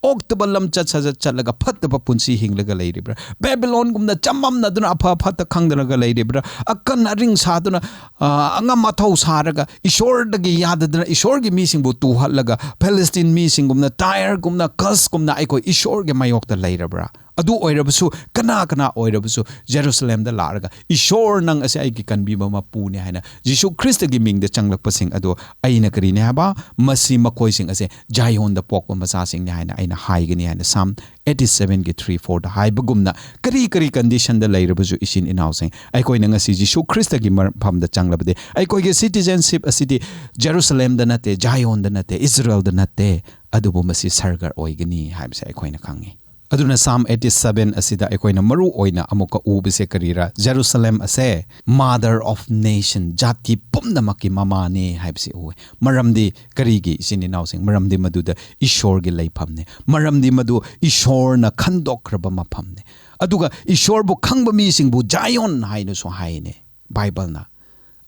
ꯑꯣꯛꯇꯕ ꯂꯝꯆꯠ ꯁꯥꯖꯠ ꯆꯠꯂꯒ ꯐꯠꯇꯕ ꯄꯨꯟꯁꯤ ꯍꯤꯡꯂꯒ ꯂꯩꯔꯤꯕ꯭ꯔꯥ? ꯕꯦꯕꯤꯂꯣꯟꯒꯨꯝꯅ ꯆꯃꯝꯅꯗꯨꯅ ꯑꯐ ꯐꯠꯇ ꯈꯪꯗꯅꯒ ꯂꯩꯔꯤꯕ꯭ꯔꯥ? ꯑꯀꯟ ꯑꯔꯤꯡ ꯁꯥꯗꯨꯅ, ꯑ, ꯑꯉꯝ ꯑꯊꯧ ꯁꯥꯔꯒ ꯏꯁꯣꯔꯗꯒꯤ ꯌꯥꯗꯗꯅ ꯏꯁꯣꯔꯒꯤ ꯃꯤꯁꯤꯡꯕꯨ ꯇꯨꯍꯠꯂꯒ ꯐꯤꯂꯤꯁꯇꯤꯟ ꯃꯤꯁꯤꯡꯒꯨꯝꯅ, ꯇꯥꯏꯔꯒꯨꯝꯅ, ꯀꯁꯀꯨꯝꯅ ꯑꯩꯈꯣꯏ ꯏꯁꯣꯔꯒꯤ ꯃꯥꯌꯣꯛꯇ ꯂꯩꯔꯕ꯭ꯔꯥ? ꯑꯗꯨ ꯑꯣꯏꯔꯕꯁꯨ, ꯀꯅꯥ ꯀꯅꯥ ꯑꯣꯏꯔꯕꯁꯨ ꯖꯦꯔꯨꯁꯂꯦꯝꯗ ꯂꯥꯛꯑꯒ, "ꯏꯁꯣꯔ, ꯅꯪ ꯑꯁꯦ ꯑꯩꯒꯤ ꯀꯟꯕꯤꯕ ꯃꯄꯨꯅꯤ" ꯍꯥꯏꯅ ꯖꯤꯁꯨ ꯈ꯭ꯔꯤꯁꯇꯒꯤ ꯃꯤꯡꯗ ꯆꯪꯂꯛꯄꯁꯤꯡ ꯑꯗꯣ ꯑꯩꯅ ꯀꯔꯤꯅꯦ ꯍꯥꯏꯕ? ꯃꯁꯤ ꯃꯈꯣꯏꯁꯤꯡ ꯑꯁꯦ ꯖꯥꯏꯌꯣꯟꯗ ꯄꯣꯛꯄ ꯃꯆꯥꯁꯤꯡꯅꯤ ꯍꯥꯏꯅ ꯑꯩꯅ ꯍꯥꯏꯒꯅꯤ ꯍꯥꯏꯅ Psalm eighty sevenꯒꯤ three fourꯗ ꯍꯥꯏꯕꯒꯨꯝꯅ, ꯀꯔꯤ ꯀꯔꯤ conditionꯗ ꯂꯩꯔꯕꯁꯨ, ꯏꯆꯤꯟ ꯏꯅꯥꯎꯁꯤꯡ, ꯑꯩꯈꯣꯏꯅ ꯉꯁꯤ ꯖꯤꯁꯨ ꯈ꯭ꯔꯤꯁꯇꯒꯤ ꯃꯐꯝꯗ ꯆꯪꯂꯕꯗꯤ, ꯑꯩꯈꯣꯏꯒꯤ citizenship ꯑꯁꯤꯗꯤ ꯖꯦꯔꯨꯁꯂꯦꯝꯗ ꯅꯠꯇꯦ, ꯖꯥꯏꯌꯣꯟꯗ ꯅꯠꯇꯦ, ꯏꯖꯔꯦꯜꯗ ꯅꯠꯇꯦ, ꯑꯗꯨꯕꯨ ꯃꯁꯤ ꯁꯔꯒ ꯑꯣꯏꯒꯅꯤ ꯍꯥꯏꯕꯁꯦ ꯑꯩꯈꯣꯏꯅ ꯈꯪꯉꯤ꯫ ꯑꯗꯨꯅ Psalm eighty seven ꯑꯁꯤꯗ ꯑꯩꯈꯣꯏꯅ ꯃꯔꯨ ꯑꯣꯏꯅ ꯑꯃꯨꯛꯀ ꯎꯕꯁꯦ ꯀꯔꯤꯔꯥ? ꯖꯦꯔꯨꯁꯂꯦꯝ ꯑꯁꯦ mother of nation, ꯖꯥꯇꯤ ꯄꯨꯝꯅꯃꯛꯀꯤ ꯃꯃꯥꯅꯦ ꯍꯥꯏꯕꯁꯤ ꯎꯋꯦ꯫ ꯃꯔꯝꯗꯤ ꯀꯔꯤꯒꯤ, ꯏꯆꯤꯟ ꯏꯅꯥꯎꯁꯤꯡ? ꯃꯔꯝꯗꯤ ꯃꯗꯨꯗ ꯏꯁꯣꯔꯒꯤ ꯂꯩꯐꯝꯅꯦ꯫ ꯃꯔꯝꯗꯤ ꯃꯗꯨ ꯏꯁꯣꯔꯅ ꯈꯟꯗꯣꯛꯈ꯭ꯔꯕ ꯃꯐꯝꯅꯦ꯫ ꯑꯗꯨꯒ ꯏꯁꯣꯔꯕꯨ ꯈꯪꯕ ꯃꯤꯁꯤꯡꯕꯨ ꯖꯥꯏꯌꯣꯟ ꯍꯥꯏꯅꯁꯨ ꯍꯥꯏꯅꯦ ꯕꯥꯏꯕꯜꯅ꯫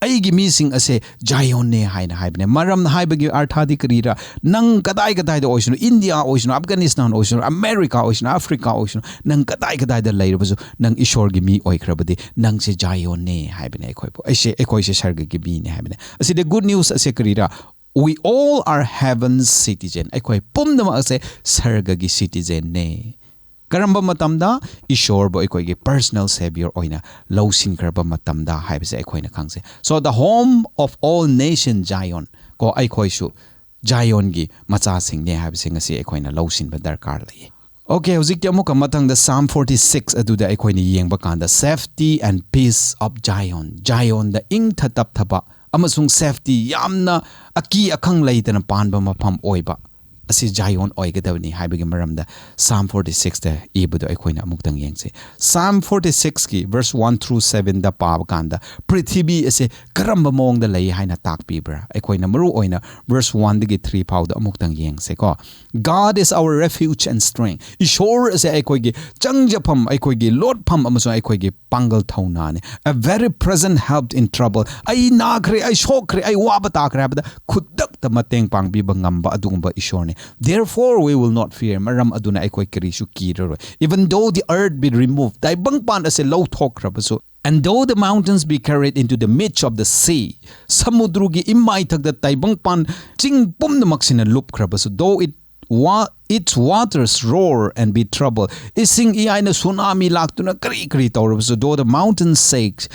"ꯑꯩꯒꯤ ꯃꯤꯁꯤꯡ ꯑꯁꯦ ꯖꯥꯏꯌꯣꯟꯅꯦ" ꯍꯥꯏꯅ ꯍꯥꯏꯕꯅꯦ꯫ ꯃꯔꯝ ꯍꯥꯏꯕꯒꯤ ꯑꯔꯊꯗꯤ ꯀꯔꯤꯔꯥ? ꯅꯪ ꯀꯗꯥꯏ ꯀꯗꯥꯏꯗ ꯑꯣꯏꯁꯅꯨ, ꯏꯟꯗꯤꯌꯥ ꯑꯣꯏꯁꯅꯨ, ꯑꯐꯒꯥꯅꯤꯁꯇꯥꯟ ꯑꯣꯏꯁꯅꯨ, ꯑꯃꯦꯔꯤꯀꯥ ꯑꯣꯏꯁꯅꯨ, ꯑꯐ꯭ꯔꯤꯀꯥ ꯑꯣꯏꯁꯅꯨ, ꯅꯪ ꯀꯗꯥꯏ ꯀꯗꯥꯏꯗ ꯂꯩꯔꯕꯁꯨ, ꯅꯪ ꯏꯁꯣꯔꯒꯤ ꯃꯤ ꯑꯣꯏꯈ꯭ꯔꯕꯗꯤ, ꯅꯪꯁꯦ ꯖꯥꯏꯌꯣꯟꯅꯦ ꯍꯥꯏꯕꯅꯦ꯫ ꯑꯩꯈꯣꯏꯕꯨ, ꯑꯩꯁꯦ, ꯑꯩꯈꯣꯏꯁꯦ ꯁꯔꯒꯒꯤ ꯃꯤꯅꯦ ꯍꯥꯏꯕꯅꯦ꯫ ꯑꯁꯤꯗ good news ꯑꯁꯦ ꯀꯔꯤꯔꯥ? "We all are heaven's citizen." ꯑꯩꯈꯣꯏ ꯄꯨꯝꯅꯃꯛ ꯑꯁꯦ ꯁꯔꯒꯒꯤ citizenꯅꯦ꯫ ꯀꯔꯝꯕ ꯃꯇꯝꯗ? ꯏꯁꯣꯔꯕꯨ ꯑꯩꯈꯣꯏꯒꯤ personal saviour ꯑꯣꯏꯅ ꯂꯧꯁꯤꯟꯈ꯭ꯔꯕ ꯃꯇꯝꯗ ꯍꯥꯏꯕꯁꯦ ꯑꯩꯈꯣꯏꯅ ꯈꯪꯁꯦ꯫ So the home of all nation Zion, ꯀꯣ, ꯑꯩꯈꯣꯏꯁꯨ ꯖꯥꯏꯌꯣꯟꯒꯤ ꯃꯆꯥꯁꯤꯡꯅꯦ ꯍꯥꯏꯕꯁꯦ ꯉꯁꯤ ꯑꯩꯈꯣꯏꯅ ꯂꯧꯁꯤꯟꯕ ꯗꯔꯀꯥꯔ ꯂꯩꯌꯦ꯫ Okay, ꯍꯧꯖꯤꯛꯇꯤ ꯑꯃꯨꯛꯀ ꯃꯊꯪꯗ Psalm forty six ꯑꯗꯨꯗ ꯑꯩꯈꯣꯏꯅ ꯌꯦꯡꯕ ꯀꯥꯟꯗ, safety and peace of Zion, ꯖꯥꯏꯌꯣꯟꯗ ꯏꯪꯊ ꯇꯞꯊꯕ ꯑꯃꯁꯨꯡ safety, ꯌꯥꯝꯅ ꯑꯀꯤ ꯑꯈꯪ ꯂꯩꯇꯅ ꯄꯥꯟꯕ ꯃꯐꯝ ꯑꯣꯏꯕ ꯑꯁꯤ ꯖꯥꯏꯌꯣꯟ ꯑꯣꯏꯒꯗꯕꯅꯤ ꯍꯥꯏꯕꯒꯤ ꯃꯔꯝꯗ Psalm forty sixꯇ ꯏꯕꯗꯣ ꯑꯩꯈꯣꯏꯅ ꯑꯃꯨꯛꯇꯪ ꯌꯦꯡꯁꯤ꯫ Psalm forty sixꯀꯤ verse one through sevenꯗ ꯄꯥꯕ ꯀꯥꯟꯗ ꯄ꯭ꯔꯤꯊꯤꯕꯤ ꯑꯁꯦ ꯀꯔꯝꯕ ꯃꯑꯣꯡꯗ ꯂꯩ ꯍꯥꯏꯅ ꯇꯥꯛꯄꯤꯕ꯭ꯔꯥ? ꯑꯩꯈꯣꯏꯅ ꯃꯔꯨ ꯑꯣꯏꯅ verse oneꯗꯒꯤ three ꯐꯥꯎꯗ ꯑꯃꯨꯛꯇꯪ ꯌꯦꯡꯁꯦꯀꯣ꯫ God is our refuge and strength. ꯏꯁꯣꯔ ꯑꯁꯦ ꯑꯩꯈꯣꯏꯒꯤ ꯆꯪꯖꯐꯝ, ꯑꯩꯈꯣꯏꯒꯤ ꯂꯣꯠꯐꯝ ꯑꯃꯁꯨꯡ ꯑꯩꯈꯣꯏꯒꯤ ꯄꯥꯡꯒꯜ ꯊꯧꯅꯥꯅꯤ꯫ A very present help in trouble. ꯑꯩ ꯅꯥꯈ꯭ꯔꯦ, ꯑꯩ ꯁꯣꯛꯈ꯭ꯔꯦ, ꯑꯩ ꯋꯥꯕ ꯇꯥꯈ꯭ꯔꯦ ꯍꯥꯏꯕꯗ ꯈꯨꯗꯛꯇ ꯃꯇꯦꯡ ꯄꯥꯡꯕꯤꯕ ꯉꯝꯕ ꯑꯗꯨꯒꯨꯝꯕ ꯏꯁꯣꯔꯅꯤ꯫ Therefore we will not fear. ꯃꯔꯝ ꯑꯗꯨꯅ ꯑꯩꯈꯣꯏ ꯀꯔꯤꯁꯨ ꯀꯤꯔꯔꯣꯏ꯫ Even though the earth be removed, ꯇꯥꯏꯕꯪꯄꯥꯟ ꯑꯁꯦ ꯂꯧꯊꯣꯛꯈ꯭ꯔꯕꯁꯨ, and though the mountains be carried into the midst of the sea, ꯁꯃꯨꯗ꯭ꯔꯒꯤ ꯏꯃꯥꯏꯊꯛꯇ ꯇꯥꯏꯕꯪꯄꯥꯟ, ꯆꯤꯡ ꯄꯨꯝꯅꯃꯛꯁꯤꯅ ꯂꯨꯞꯈ꯭ꯔꯕꯁꯨ, though it wa- its waters roar and be troubled, ꯏꯁꯤꯡ ꯏꯌꯥꯏꯅ ꯁꯨꯅꯥꯃꯤ ꯂꯥꯛꯇꯨꯅ ꯀꯔꯤ ꯀꯔꯤ ꯇꯧꯔꯕꯁꯨ, though the mountains shake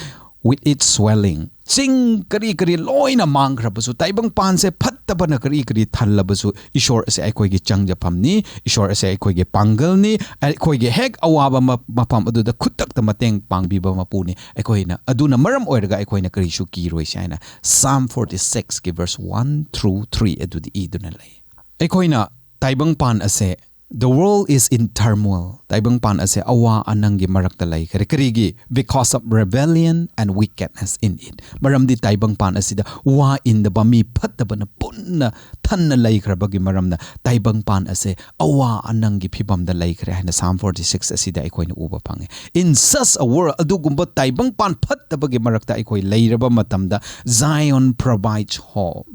with its swelling, ꯆꯤꯡ ꯀꯔꯤ ꯀꯔꯤ ꯂꯣꯏꯅ ꯃꯥꯡꯈ꯭ꯔꯕꯁꯨ, ꯇꯥꯏꯕꯪꯄꯥꯟꯁꯦ ꯐꯠꯇꯕꯅ ꯀꯔꯤ ꯀꯔꯤ ꯊꯜꯂꯕꯁꯨ, ꯏꯁꯣꯔ ꯑꯁꯦ ꯑꯩꯈꯣꯏꯒꯤ ꯆꯪꯖꯐꯝꯅꯤ, ꯏꯁꯣꯔ ꯑꯁꯦ ꯑꯩꯈꯣꯏꯒꯤ ꯄꯥꯡꯒꯜꯅꯤ, ꯑꯩꯈꯣꯏꯒꯤ ꯍꯦꯛ ꯑꯋꯥꯕ ꯃ- ꯃꯐꯝ ꯑꯗꯨꯗ ꯈꯨꯗꯛꯇ ꯃꯇꯦꯡ ꯄꯥꯡꯕꯤꯕ ꯃꯄꯨꯅꯤ꯫ ꯑꯩꯈꯣꯏꯅ ꯑꯗꯨꯅ ꯃꯔꯝ ꯑꯣꯏꯔꯒ ꯑꯩꯈꯣꯏꯅ ꯀꯔꯤꯁꯨ ꯀꯤꯔꯣꯏꯁꯦ ꯍꯥꯏꯅ Psalm forty sixꯀꯤ verse one through three ꯑꯗꯨꯗꯤ ꯏꯗꯨꯅ ꯂꯩ꯫ ꯑꯩꯈꯣꯏꯅ ꯇꯥꯏꯕꯪꯄꯥꯟ ꯑꯁꯦ, the world is in turmoil, ꯇꯥꯏꯕꯪꯄꯥꯟ ꯑꯁꯦ ꯑꯋꯥ ꯑꯅꯪꯒꯤ ꯃꯔꯛꯇ ꯂꯩꯈ꯭ꯔꯦ꯫ ꯀꯔꯤꯒꯤ? Because of rebellion and wickedness in it. ꯃꯔꯝꯗꯤ ꯇꯥꯏꯕꯪꯄꯥꯟ ꯑꯁꯤꯗ ꯋꯥ ꯏꯟꯗꯕ ꯃꯤ ꯐꯠꯇꯕꯅ ꯄꯨꯟꯅ ꯊꯟꯅ ꯂꯩꯈ꯭ꯔꯕꯒꯤ ꯃꯔꯝꯅ ꯇꯥꯏꯕꯪꯄꯥꯟ ꯑꯁꯦ ꯑꯋꯥ ꯑꯅꯪꯒꯤ ꯐꯤꯕꯝꯗ ꯂꯩꯈ꯭ꯔꯦ ꯍꯥꯏꯅ Psalm forty six ꯑꯁꯤꯗ ꯑꯩꯈꯣꯏꯅ ꯎꯕ ꯐꯪꯉꯦ꯫ In such a world, ꯑꯗꯨꯒꯨꯝꯕ ꯇꯥꯏꯕꯪꯄꯥꯟ ꯐꯠꯇꯕꯒꯤ ꯃꯔꯛꯇ ꯑꯩꯈꯣꯏ ꯂꯩꯔꯕ ꯃꯇꯝꯗ, Zion provides hope.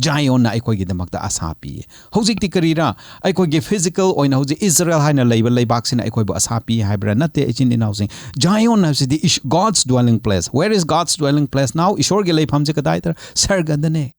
ꯖꯥꯏꯌꯣꯟꯅ ꯑꯩꯈꯣꯏꯒꯤꯗꯃꯛꯇ ꯑꯁꯥ ꯄꯤꯌꯦ꯫ ꯍꯧꯖꯤꯛꯇꯤ ꯀꯔꯤꯔꯥ? ꯑꯩꯈꯣꯏꯒꯤ physical ꯑꯣꯏꯅ ꯍꯧꯖꯤꯛ ꯏꯖꯔꯦꯜ ꯍꯥꯏꯅ ꯂꯩꯕ ꯂꯩꯕꯥꯛꯁꯤꯅ ꯑꯩꯈꯣꯏꯕꯨ ꯑꯁꯥ ꯄꯤ ꯍꯥꯏꯕ꯭ꯔꯥ? ꯅꯠꯇꯦ, ꯏꯆꯤꯟ ꯏꯅꯥꯎꯁꯤꯡ꯫ ꯖꯥꯏꯌꯣꯟ ꯍꯥꯏꯕꯁꯤꯗꯤ is God's dwelling place. Where is God's dwelling place now? ꯏꯁꯣꯔꯒꯤ ꯂꯩꯐꯝꯁꯦ ꯀꯗꯥꯏꯗ? ꯁꯔꯒꯗꯅꯦ꯫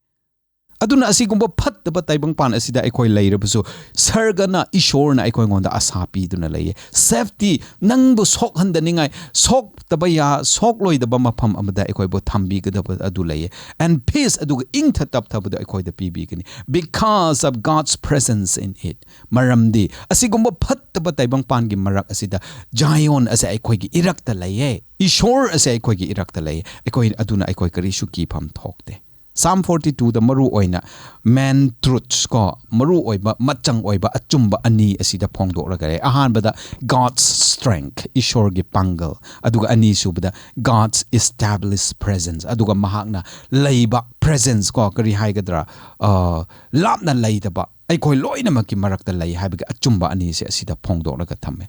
ꯑꯗꯨꯅ ꯑꯁꯤꯒꯨꯝꯕ ꯐꯠꯇꯕ ꯇꯥꯏꯕꯪꯄꯥꯟ ꯑꯁꯤꯗ ꯑꯩꯈꯣꯏ ꯂꯩꯔꯕꯁꯨ, ꯁꯔꯒꯅ, ꯏꯁꯣꯔꯅ ꯑꯩꯈꯣꯏꯉꯣꯟꯗ ꯑꯁꯥ ꯄꯤꯗꯨꯅ ꯂꯩꯌꯦ꯫ Safety, ꯅꯪꯕꯨ ꯁꯣꯛꯍꯟꯗꯅꯤꯡꯉꯥꯏ, ꯁꯣꯛꯇꯕ ꯌꯥ-, ꯁꯣꯛꯂꯣꯏꯗꯕ ꯃꯐꯝ ꯑꯃꯗ ꯑꯩꯈꯣꯏꯕꯨ ꯊꯝꯕꯤꯒꯗꯕ ꯑꯗꯨ ꯂꯩꯌꯦ꯫ And peace, ꯑꯗꯨꯒ ꯏꯪꯊ ꯇꯞꯊꯕꯗꯨ ꯑꯩꯈꯣꯏꯗ ꯄꯤꯕꯤꯒꯅꯤ, because of God's presence in it. ꯃꯔꯝꯗꯤ ꯑꯁꯤꯒꯨꯝꯕ ꯐꯠꯇꯕ ꯇꯥꯏꯕꯪꯄꯥꯟꯒꯤ ꯃꯔꯛ ꯑꯁꯤꯗ ꯖꯥꯏꯑꯣꯟ ꯑꯁꯦ ꯑꯩꯈꯣꯏꯒꯤ ꯏꯔꯛꯇ ꯂꯩꯌꯦ, ꯏꯁꯣꯔ ꯑꯁꯦ ꯑꯩꯈꯣꯏꯒꯤ ꯏꯔꯛꯇ ꯂꯩꯌꯦ꯫ ꯑꯩꯈꯣꯏ, ꯑꯗꯨꯅ ꯑꯩꯈꯣꯏ ꯀꯔꯤꯁꯨ ꯀꯤꯐꯝ ꯊꯣꯛꯇꯦ꯫ Psalm forty-twoꯗ ꯃꯔꯨ ꯑꯣꯏꯅ main truths ꯀꯣ, ꯃꯔꯨ ꯑꯣꯏꯕ, ꯃꯆꯪ ꯑꯣꯏꯕ, ꯑꯆꯨꯝꯕ ꯑꯅꯤ ꯑꯁꯤꯗ ꯐꯣꯡꯗꯣꯛꯂꯒ ꯂꯩ꯫ ꯑꯍꯥꯟꯕꯗ, God's strength, ꯏꯁꯣꯔꯒꯤ ꯄꯥꯡꯒꯜ, ꯑꯗꯨꯒ ꯑꯅꯤꯁꯨꯕꯗ, God's established presence, ꯑꯗꯨꯒ ꯃꯍꯥꯛꯅ ꯂꯩꯕ presence ꯀꯣ, ꯀꯔꯤ ꯍꯥꯏꯒꯗ꯭ꯔꯥ, ꯑ, ꯂꯥꯞꯅ ꯂꯩꯇꯕ, ꯑꯩꯈꯣꯏ ꯂꯣꯏꯅꯃꯛꯀꯤ ꯃꯔꯛꯇ ꯂꯩ ꯍꯥꯏꯕꯒꯤ ꯑꯆꯨꯝꯕ ꯑꯅꯤꯁꯦ ꯑꯁꯤꯗ ꯐꯣꯡꯗꯣꯛꯂꯒ ꯊꯝꯃꯦ꯫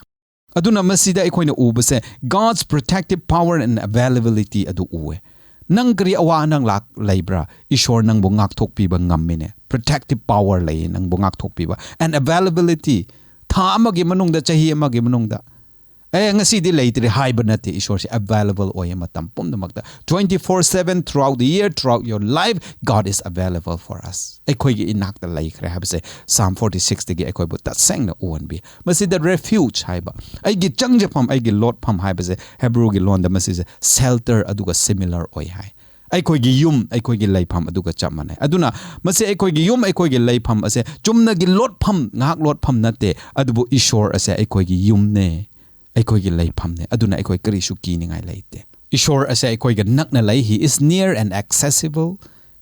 ꯑꯗꯨꯅ ꯃꯁꯤꯗ ꯑꯩꯈꯣꯏꯅ ꯎꯕꯁꯦ, God's protective power and availability ꯑꯗꯨ ꯎꯋꯦ꯫ ꯅꯪ ꯀꯔꯤ ꯑꯋꯥ ꯑꯅꯥ ꯂꯥꯛ-, ꯂꯩꯕ꯭ꯔꯥ? ꯏꯁꯣꯔ ꯅꯪꯕꯨ ꯉꯥꯛꯊꯣꯛꯄꯤꯕ ꯉꯝꯃꯤꯅꯦ꯫ Protective power ꯂꯩꯌꯦ ꯅꯪꯕꯨ ꯉꯥꯛꯊꯣꯛꯄꯤꯕ꯫ And availability, ꯊꯥ ꯑꯃꯒꯤ ꯃꯅꯨꯡꯗ, ꯆꯍꯤ ꯑꯃꯒꯤ ꯃꯅꯨꯡꯗ, "ꯑꯦ, ꯉꯁꯤꯗꯤ ꯂꯩꯇ꯭ꯔꯦ" ꯍꯥꯏꯕ ꯅꯠꯇꯦ꯫ ꯏꯁꯣꯔꯁꯦ available ꯑꯣꯏꯌꯦ ꯃꯇꯝ ꯄꯨꯝꯅꯃꯛꯇ꯫ Twenty-four seven, throughout the year, throughout your life, God is available for us. ꯑꯩꯈꯣꯏꯒꯤ ꯏꯅꯥꯛꯇ ꯂꯩꯈ꯭ꯔꯦ ꯍꯥꯏꯕꯁꯦ Psalm forty-sixꯇꯒꯤ ꯑꯩꯈꯣꯏꯕꯨ ꯇꯁꯦꯡꯅ ꯎꯍꯟꯕꯤ꯫ ꯃꯁꯤꯗ refuge ꯍꯥꯏꯕ, ꯑꯩꯒꯤ ꯆꯪꯖꯐꯝ, ꯑꯩꯒꯤ ꯂꯣꯠꯐꯝ ꯍꯥꯏꯕꯁꯦ Hebrewꯒꯤ ꯂꯣꯟꯗ ꯃꯁꯤꯁꯦ shelter ꯑꯗꯨꯒ similar ꯑꯣꯏ ꯍꯥꯏ꯫ ꯑꯩꯈꯣꯏꯒꯤ ꯌꯨꯝ, ꯑꯩꯈꯣꯏꯒꯤ ꯂꯩꯐꯝ ꯑꯗꯨꯒ ꯆꯞ ꯃꯥꯟꯅꯩ꯫ ꯑꯗꯨꯅ ꯃꯁꯤ ꯑꯩꯈꯣꯏꯒꯤ ꯌꯨꯝ, ꯑꯩꯈꯣꯏꯒꯤ ꯂꯩꯐꯝ ꯑꯁꯦ ꯆꯨꯝꯅꯒꯤ ꯂꯣꯠꯐꯝ, ꯉꯥꯏꯍꯥꯛ ꯂꯣꯠꯐꯝ ꯅꯠꯇꯦ, ꯑꯗꯨꯕꯨ ꯏꯁꯣꯔ ꯑꯁꯦ ꯑꯩꯈꯣꯏꯒꯤ ꯌꯨꯝꯅꯦ, ꯑꯩꯈꯣꯏꯒꯤ ꯂꯩꯐꯝꯅꯦ꯫ ꯑꯗꯨꯅ ꯑꯩꯈꯣꯏ ꯀꯔꯤꯁꯨ ꯀꯤꯅꯤꯡꯉꯥꯏ ꯂꯩꯇꯦ꯫ ꯏꯁꯣꯔ ꯑꯁꯦ ꯑꯩꯈꯣꯏꯒ ꯅꯛꯅ ꯂꯩ꯫ He is near and accessible.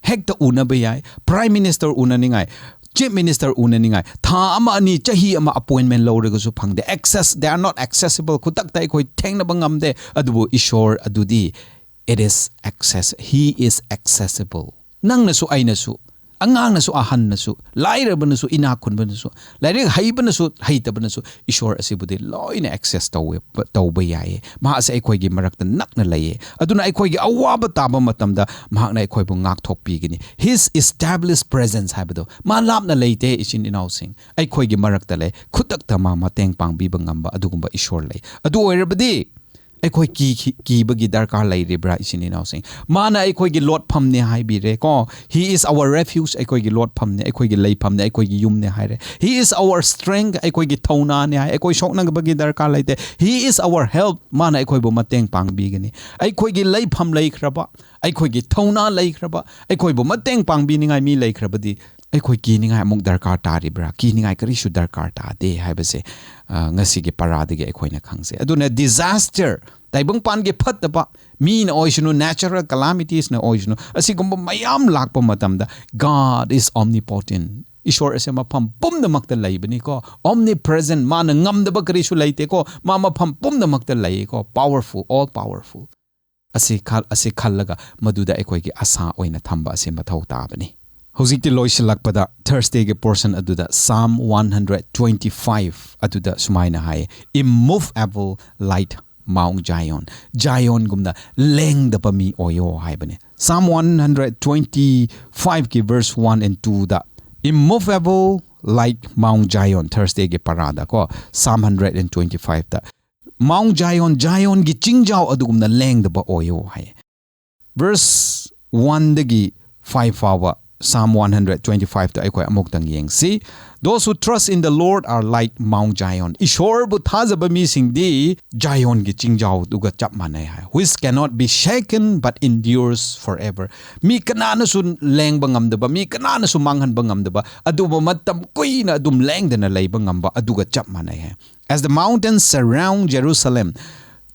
ꯍꯦꯛꯇ ꯎꯅꯕ ꯌꯥꯏ꯫ Prime Minister ꯎꯅꯅꯤꯡꯉꯥꯏ, Chief Minister ꯎꯅꯅꯤꯡꯉꯥꯏ, ꯊꯥ ꯑꯃ, ꯑꯅꯤ, ꯆꯍꯤ ꯑꯃ appointment ꯂꯧꯔꯒꯁꯨ ꯐꯪꯗꯦ꯫ Access, they are not accessible. ꯈꯨꯗꯛꯇ ꯑꯩꯈꯣꯏ ꯊꯦꯡꯅꯕ ꯉꯝꯗꯦ꯫ ꯑꯗꯨꯕꯨ ꯏꯁꯣꯔ ꯑꯗꯨꯗꯤ, it is access, he is accessible. ꯅꯪꯅꯁꯨ, ꯑꯩꯅꯁꯨ, ꯑꯉꯥꯡꯅꯁꯨ, ꯑꯍꯟꯅꯁꯨ, ꯂꯥꯏꯔꯕꯅꯁꯨ, ꯏꯅꯥꯛ ꯈꯨꯟꯕꯅꯁꯨ, ꯂꯥꯏꯔꯤꯛ ꯍꯩꯕꯅꯁꯨ, ꯍꯩꯇꯕꯅꯁꯨ, ꯏꯁꯣꯔ ꯑꯁꯤꯕꯨꯗꯤ ꯂꯣꯏꯅ access ꯇꯧꯋꯦ, ꯇꯧꯕ ꯌꯥꯏꯌꯦ꯫ ꯃꯍꯥꯛ ꯑꯁꯦ ꯑꯩꯈꯣꯏꯒꯤ ꯃꯔꯛꯇ ꯅꯛꯅ ꯂꯩꯌꯦ꯫ ꯑꯗꯨꯅ ꯑꯩꯈꯣꯏꯒꯤ ꯑꯋꯥꯕ ꯇꯥꯕ ꯃꯇꯝꯗ ꯃꯍꯥꯛꯅ ꯑꯩꯈꯣꯏꯕꯨ ꯉꯥꯛꯊꯣꯛꯄꯤꯒꯅꯤ꯫ His established presence ꯍꯥꯏꯕꯗꯣ, ꯃꯥ ꯂꯥꯞꯅ ꯂꯩꯇꯦ, ꯏꯆꯤꯟ ꯏꯅꯥꯎꯁꯤꯡ, ꯑꯩꯈꯣꯏꯒꯤ ꯃꯔꯛꯇ ꯂꯩ꯫ ꯈꯨꯗꯛꯇ ꯃꯥ ꯃꯇꯦꯡ ꯄꯥꯡꯕꯤꯕ ꯉꯝꯕ ꯑꯗꯨꯒꯨꯝꯕ ꯏꯁꯣꯔ ꯂꯩ꯫ ꯑꯗꯨ ꯑꯣꯏꯔꯕꯗꯤ ꯑꯩꯈꯣꯏ ꯀꯤ-, ꯀꯤꯕꯒꯤ ꯗꯔꯀꯥꯔ ꯂꯩꯔꯤꯕ꯭ꯔꯥ, ꯏꯆꯤꯟ ꯏꯅꯥꯎꯁꯤꯡ? ꯃꯥꯅ ꯑꯩꯈꯣꯏꯒꯤ ꯂꯣꯠꯐꯝꯅꯦ ꯍꯥꯏꯕꯤꯔꯦ ꯀꯣ꯫ "He is our refuge", ꯑꯩꯈꯣꯏꯒꯤ ꯂꯣꯠꯐꯝꯅꯦ, ꯑꯩꯈꯣꯏꯒꯤ ꯂꯩꯐꯝꯅꯦ, ꯑꯩꯈꯣꯏꯒꯤ ꯌꯨꯝꯅꯦ ꯍꯥꯏꯔꯦ꯫ "He is our strength", ꯑꯩꯈꯣꯏꯒꯤ ꯊꯧꯅꯥꯅꯦ ꯍꯥꯏ꯫ ꯑꯩꯈꯣꯏ ꯁꯣꯛꯅꯕꯒꯤ ꯗꯔꯀꯥꯔ ꯂꯩꯇꯦ꯫ "He is our help", ꯃꯥꯅ ꯑꯩꯈꯣꯏꯕꯨ ꯃꯇꯦꯡ ꯄꯥꯡꯕꯤꯒꯅꯤ꯫ ꯑꯩꯈꯣꯏꯒꯤ ꯂꯩꯐꯝ ꯂꯩꯈ꯭ꯔꯕ, ꯑꯩꯈꯣꯏꯒꯤ ꯊꯧꯅꯥ ꯂꯩꯈ꯭ꯔꯕ, ꯑꯩꯈꯣꯏꯕꯨ ꯃꯇꯦꯡ ꯄꯥꯡꯕꯤꯅꯤꯡꯉꯥꯏ ꯃꯤ ꯂꯩꯈ꯭ꯔꯕꯗꯤ ꯑꯩꯈꯣꯏ ꯀꯤꯅꯤꯡꯉꯥꯏ ꯑꯃꯨꯛ ꯗꯔꯀꯥꯔ ꯇꯥꯔꯤꯕ꯭ꯔꯥ? ꯀꯤꯅꯤꯡꯉꯥꯏ ꯀꯔꯤꯁꯨ ꯗꯔꯀꯥꯔ ꯇꯥꯗꯦ ꯍꯥꯏꯕꯁꯦ, ꯑ, ꯉꯁꯤꯒꯤ ꯄꯔꯥꯗꯒꯤ ꯑꯩꯈꯣꯏꯅ ꯈꯪꯖꯩ꯫ ꯑꯗꯨꯅ disaster, ꯇꯥꯏꯕꯪꯄꯥꯟꯒꯤ ꯐꯠꯇꯕ, ꯃꯤꯅ ꯑꯣꯏꯁꯅꯨ, natural calamitiesꯅ ꯑꯣꯏꯁꯅꯨ, ꯑꯁꯤꯒꯨꯝꯕ ꯃꯌꯥꯝ ꯂꯥꯛꯄ ꯃꯇꯝꯗ, "God is omnipotent", ꯏꯁꯣꯔ ꯑꯁꯦ ꯃꯐꯝ ꯄꯨꯝꯅꯃꯛꯇ ꯂꯩꯕꯅꯤꯀꯣ꯫ Omnipresent, ꯃꯥꯅ ꯉꯝꯗꯕ ꯀꯔꯤꯁꯨ ꯂꯩꯇꯦꯀꯣ꯫ ꯃꯥ ꯃꯐꯝ ꯄꯨꯝꯅꯃꯛꯇ ꯂꯩꯀꯣ꯫ Powerful, all powerful꯫ ꯑꯁꯤ ꯈꯜ-, ꯑꯁꯤ ꯈꯜꯂꯒ ꯃꯗꯨꯗ ꯑꯩꯈꯣꯏꯒꯤ ꯑꯁꯥ ꯑꯣꯏꯅ ꯊꯝꯕ ꯑꯁꯤ ꯃꯊꯧ ꯇꯥꯕꯅꯤ꯫ ꯍꯧꯖꯤꯛꯇꯤ ꯂꯣꯏꯁꯤꯜꯂꯛꯄꯗ Thursdayꯒꯤ portion ꯑꯗꯨꯗ Psalm one hundred twenty-five ꯑꯗꯨꯗ ꯁꯨꯃꯥꯏꯅ ꯍꯥꯏ, "Immovable like Mount Zion", ꯖꯥꯌꯣꯟꯒꯨꯝꯅ ꯂꯦꯡꯗꯕ ꯃꯤ ꯑꯣꯏꯌꯣ ꯍꯥꯏꯕꯅꯤ꯫ Psalm one hundred twenty-fiveꯀꯤ verse one and twoꯗ, "Immovable like Mount Zion", Thursdayꯒꯤ ꯄꯔꯥꯗ ꯀꯣ, Psalm hundred and twenty-fiveꯇ, "Mount Zion, ꯖꯥꯌꯣꯟꯒꯤ ꯆꯤꯡꯖꯥꯎ ꯑꯗꯨꯒꯨꯝꯅ ꯂꯦꯡꯗꯕ ꯑꯣꯏꯌꯣ" ꯍꯥꯏ꯫ Verse oneꯗꯒꯤ five ꯐꯥꯎꯕ Psalm one hundred twenty-fiveꯇ ꯑꯩꯈꯣꯏ ꯑꯃꯨꯛꯇꯪ ꯌꯦꯡꯁꯤ꯫ "Those who trust in the Lord are like Mount Zion." ꯏꯁꯣꯔꯕꯨ ꯊꯥꯖꯕ ꯃꯤꯁꯤꯡꯗꯤ ꯖꯥꯌꯣꯟꯒꯤ ꯆꯤꯡꯖꯥꯎꯗꯨꯒ ꯆꯞ ꯃꯥꯟꯅꯩ ꯍꯥꯏ, "which cannot be shaken but endures forever." ꯃꯤ ꯀꯅꯥꯅꯁꯨ ꯂꯦꯡꯕ ꯉꯝꯗꯕ, ꯃꯤ ꯀꯅꯥꯅꯁꯨ ꯃꯥꯡꯍꯟꯕ ꯉꯝꯗꯕ, ꯑꯗꯨꯕꯨ ꯃꯇꯝ ꯀꯨꯏꯅ ꯑꯗꯨꯝ ꯂꯦꯡꯗꯅ ꯂꯩꯕ ꯉꯝꯕ ꯑꯗꯨꯒ ꯆꯞ ꯃꯥꯟꯅꯩ ꯍꯥꯏ꯫ "As the mountains surround Jerusalem",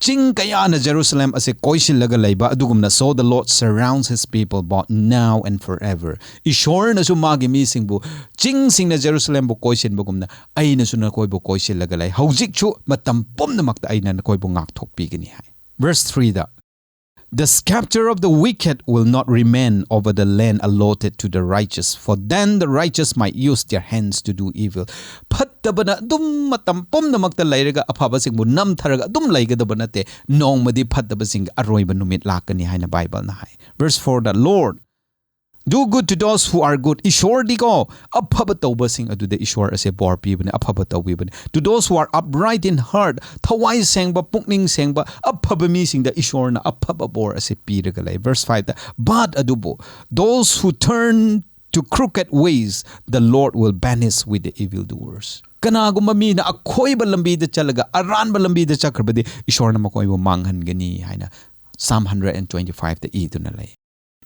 ꯆꯤꯡ ꯀꯌꯥꯅ ꯖꯦꯔꯨꯁꯂꯦꯝ ꯑꯁꯤ ꯀꯣꯏꯁꯤꯜꯂꯒ ꯂꯩꯕ ꯑꯗꯨꯒꯨꯝꯅ, "so the Lord surrounds his people both now and forever." ꯏꯁꯣꯔꯅꯁꯨ ꯃꯥꯒꯤ ꯃꯤꯁꯤꯡꯕꯨ ꯆꯤꯡꯁꯤꯡꯅ ꯖꯦꯔꯨꯁꯂꯦꯝꯕꯨ ꯀꯣꯏꯁꯤꯟꯕꯒꯨꯝꯅ, "ꯑꯩꯅꯁꯨ ꯅꯈꯣꯏꯕꯨ ꯀꯣꯏꯁꯤꯜꯂꯒ ꯂꯩ, ꯍꯧꯖꯤꯛꯁꯨ ꯃꯇꯝ ꯄꯨꯝꯅꯃꯛꯇ ꯑꯩꯅ ꯅꯈꯣꯏꯕꯨ ꯉꯥꯛꯊꯣꯛꯄꯤꯒꯅꯤ" ꯍꯥꯏ꯫ Verse threeꯗ, "The scepter of the wicked will not remain over the land allotted to the righteous, for then the righteous might use their hands to do evil." ꯐꯠꯇꯕꯅ ꯑꯗꯨꯝ ꯃꯇꯝ ꯄꯨꯝꯅꯃꯛꯇ ꯂꯩꯔꯒ ꯑꯐꯕꯁꯤꯡꯕꯨ ꯅꯝꯊꯔꯒ ꯑꯗꯨꯝ ꯂꯩꯒꯗꯕ ꯅꯠꯇꯦ꯫ ꯅꯣꯡꯃꯗꯤ ꯐꯠꯇꯕꯁꯤꯡꯒꯤ ꯑꯔꯣꯏꯕ ꯅꯨꯃꯤꯠ ꯂꯥꯛꯀꯅꯤ ꯍꯥꯏꯅ ꯕꯥꯏꯕꯜꯅ ꯍꯥꯏ꯫ Verse fourꯗ, "Lord, "Do good to those who are good." ꯏꯁꯣꯔꯗꯤꯀꯣ, ꯑꯐꯕ ꯇꯧꯕꯁꯤꯡ ꯑꯗꯨꯗ ꯏꯁꯣꯔ ꯑꯁꯦ ꯕꯣꯔ ꯄꯤꯕꯅꯦ, ꯑꯐꯕ ꯇꯧꯕꯤꯕꯅꯦ꯫ "To those who are upright in heart," ꯊꯋꯥꯏ ꯁꯦꯡꯕ, ꯄꯨꯛꯅꯤꯡ ꯁꯦꯡꯕ, ꯑꯐꯕ ꯃꯤꯁꯤꯡꯗ ꯏꯁꯣꯔꯅ ꯑꯐꯕ ꯕꯣꯔ ꯑꯁꯦ ꯄꯤꯔꯒ ꯂꯩ꯫ Verse five ꯇ, "But," ꯑꯗꯨꯕꯨ, "those who turn to crooked ways, the Lord will banish with the evil doers." ꯀꯅꯥꯒꯨꯝꯕ ꯃꯤꯅ ꯑꯈꯣꯏꯕ ꯂꯝꯕꯤꯗ ꯆꯠꯂꯒ ꯑꯔꯥꯟꯕ ꯂꯝꯕꯤꯗ ꯆꯠꯈ꯭ꯔꯕꯗꯤ ꯏꯁꯣꯔꯅ ꯃꯈꯣꯏꯕꯨ ꯃꯥꯡꯍꯟꯒꯅꯤ ꯍꯥꯏꯅ Psalm hundred and twenty-five ꯇ ꯏꯗꯨꯅ ꯂꯩ꯫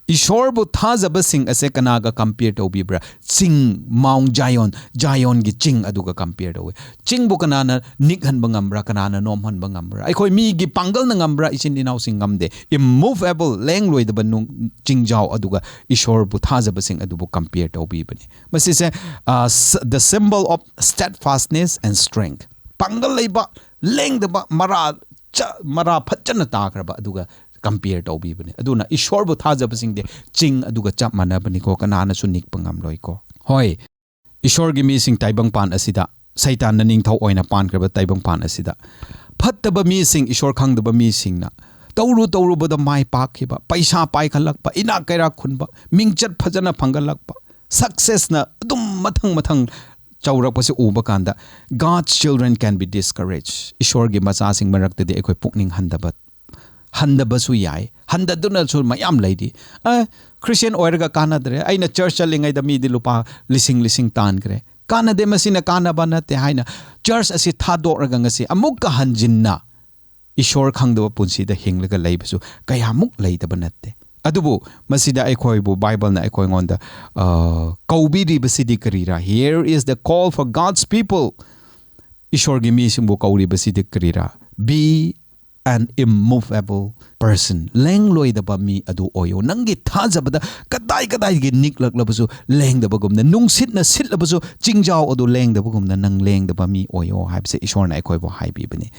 ꯏꯁꯣꯔꯕꯨ ꯊꯥꯖꯕꯁꯤꯡ ꯑꯁꯦ ꯀꯅꯥꯒ compare ꯇꯧꯕꯤꯕ꯭ꯔꯥ? ꯆꯤꯡ, Mount Zion, ꯖꯥꯌꯣꯟꯒꯤ ꯆꯤꯡ ꯑꯗꯨꯒ compare ꯇꯧꯋꯤ꯫ ꯆꯤꯡꯕꯨ ꯀꯅꯥꯅ ꯅꯤꯛꯍꯟꯕ ꯉꯝꯕ꯭ꯔꯥ? ꯀꯅꯥꯅ ꯅꯣꯝꯍꯟꯕ ꯉꯝꯕ꯭ꯔꯥ? ꯑꯩꯈꯣꯏ ꯃꯤꯒꯤ ꯄꯥꯡꯒꯜꯅ ꯉꯝꯕ꯭ꯔꯥ? ꯏꯆꯤꯟ ꯏꯅꯥꯎꯁꯤꯡ ꯉꯝꯗꯦ꯫ Immovable, ꯂꯦꯡꯂꯣꯏꯗꯕ ꯅꯨꯡ-, ꯆꯤꯡꯖꯥꯎ ꯑꯗꯨꯒ ꯏꯁꯣꯔꯕꯨ ꯊꯥꯖꯕꯁꯤꯡ ꯑꯗꯨꯕꯨ compare ꯇꯧꯕꯤꯕꯅꯤ꯫ ꯃꯁꯤꯁꯦ, ꯑ, ꯁ-, the symbol of steadfastness and strength. ꯄꯥꯡꯒꯜ ꯂꯩꯕ, ꯂꯦꯡꯗꯕ, ꯃꯔꯥ ꯆ-, ꯃꯔꯥ ꯐꯖꯅ ꯇꯥꯈ꯭ꯔꯕ ꯑꯗꯨꯒ compare ꯇꯧꯕꯤꯕꯅꯤ꯫ ꯑꯗꯨꯅ ꯏꯁꯣꯔꯕꯨ ꯊꯥꯖꯕꯁꯤꯡꯗꯤ ꯆꯤꯡ ꯑꯗꯨꯒ ꯆꯞ ꯃꯥꯟꯅꯕꯅꯤꯀꯣ, ꯀꯅꯥꯅꯁꯨ ꯅꯤꯛꯄ ꯉꯝꯂꯣꯏꯀꯣ꯫ ꯍꯣꯏ, ꯏꯁꯣꯔꯒꯤ ꯃꯤꯁꯤꯡ ꯇꯥꯏꯕꯪꯄꯥꯟ ꯑꯁꯤꯗ, ꯁꯩꯇꯥꯟꯅ ꯅꯤꯡꯊꯧ ꯑꯣꯏꯅ ꯄꯥꯟꯈ꯭ꯔꯕ ꯇꯥꯏꯕꯪꯄꯥꯟ ꯑꯁꯤꯗ, ꯐꯠꯇꯕ ꯃꯤꯁꯤꯡ, ꯏꯁꯣꯔ ꯈꯪꯗꯕ ꯃꯤꯁꯤꯡꯅ ꯇꯧꯔꯨ ꯇꯧꯔꯨꯕꯗ ꯃꯥꯏ ꯄꯥꯛꯈꯤꯕ, ꯄꯩꯁꯥ ꯄꯥꯏꯈꯠꯂꯛꯄ, ꯏꯅꯥꯛ ꯀꯩꯔꯥꯛ ꯈꯨꯟꯕ, ꯃꯤꯡꯆꯠ ꯐꯖꯅ ꯐꯪꯒꯠꯂꯛꯄ, successꯅ ꯑꯗꯨꯝ ꯃꯊꯪ ꯃꯊꯪ ꯆꯥꯎꯔꯛꯄꯁꯦ ꯎꯕ ꯀꯥꯟꯗ, God's children can be discouraged. ꯏꯁꯣꯔꯒꯤ ꯃꯆꯥꯁꯤꯡ ꯃꯔꯛꯇꯗꯤ ꯑꯩꯈꯣꯏ ꯄꯨꯛꯅꯤꯡ ꯍꯟꯗꯕ, ꯍꯟꯗꯕꯁꯨ ꯌꯥꯏ, ꯍꯟꯗꯗꯨꯅꯁꯨ ꯃꯌꯥꯝ ꯂꯩꯔꯤ꯫ ꯑ, Christian ꯑꯣꯏꯔꯒ ꯀꯥꯟꯅꯗ꯭ꯔꯦ, ꯑꯩꯅ church ꯆꯠꯂꯤꯉꯩꯗ ꯃꯤꯗꯤ ꯂꯨꯄꯥ ꯂꯤꯁꯤꯡ ꯂꯤꯁꯤꯡ ꯇꯥꯟꯈ꯭ꯔꯦ, ꯀꯥꯟꯅꯗꯦ, ꯃꯁꯤꯅ ꯀꯥꯟꯅꯕ ꯅꯠꯇꯦ ꯍꯥꯏꯅ church ꯑꯁꯤ ꯊꯥꯗꯣꯛꯔꯒ ꯉꯁꯤ ꯑꯃꯨꯛꯀ ꯍꯟꯖꯤꯟꯅ ꯏꯁꯣꯔ ꯈꯪꯗꯕ ꯄꯨꯟꯁꯤꯗ ꯍꯤꯡꯂꯒ ꯂꯩꯕꯁꯨ ꯀꯌꯥꯃꯨꯛ ꯂꯩꯇꯕ ꯅꯠꯇꯦ꯫ ꯑꯗꯨꯕꯨ ꯃꯁꯤꯗ ꯑꯩꯈꯣꯏꯕꯨ ꯕꯥꯏꯕꯜꯅ ꯑꯩꯈꯣꯏꯉꯣꯟꯗ, ꯑ, ꯀꯧꯕꯤꯔꯤꯕꯁꯤꯗꯤ ꯀꯔꯤꯔꯥ? Here is the call for God's people. ꯏꯁꯣꯔꯒꯤ ꯃꯤꯁꯤꯡꯕꯨ ꯀꯧꯔꯤꯕꯁꯤꯗꯤ ꯀꯔꯤꯔꯥ? Be an immovable person. ꯂꯦꯡꯂꯣꯏꯗꯕ ꯃꯤ ꯑꯗꯨ ꯑꯣꯏꯌꯣ꯫ ꯅꯪꯒꯤ ꯊꯥꯖꯕꯗ ꯀꯗꯥꯏ ꯀꯗꯥꯏꯒꯤ ꯅꯤꯛꯂꯛꯂꯕꯁꯨ ꯂꯦꯡꯗꯕꯒꯨꯝꯅ, ꯅꯨꯡꯁꯤꯠꯅ ꯁꯤꯠꯂꯕꯁꯨ ꯆꯤꯡꯖꯥꯎ ꯑꯗꯨ ꯂꯦꯡꯗꯕꯒꯨꯝꯅ ꯅꯪ ꯂꯦꯡꯗꯕ ꯃꯤ ꯑꯣꯏꯌꯣ ꯍꯥꯏꯕꯁꯦ ꯏꯁꯣꯔꯅ ꯑꯩꯈꯣꯏꯕꯨ ꯍꯥꯏꯕꯤꯕꯅꯤ꯫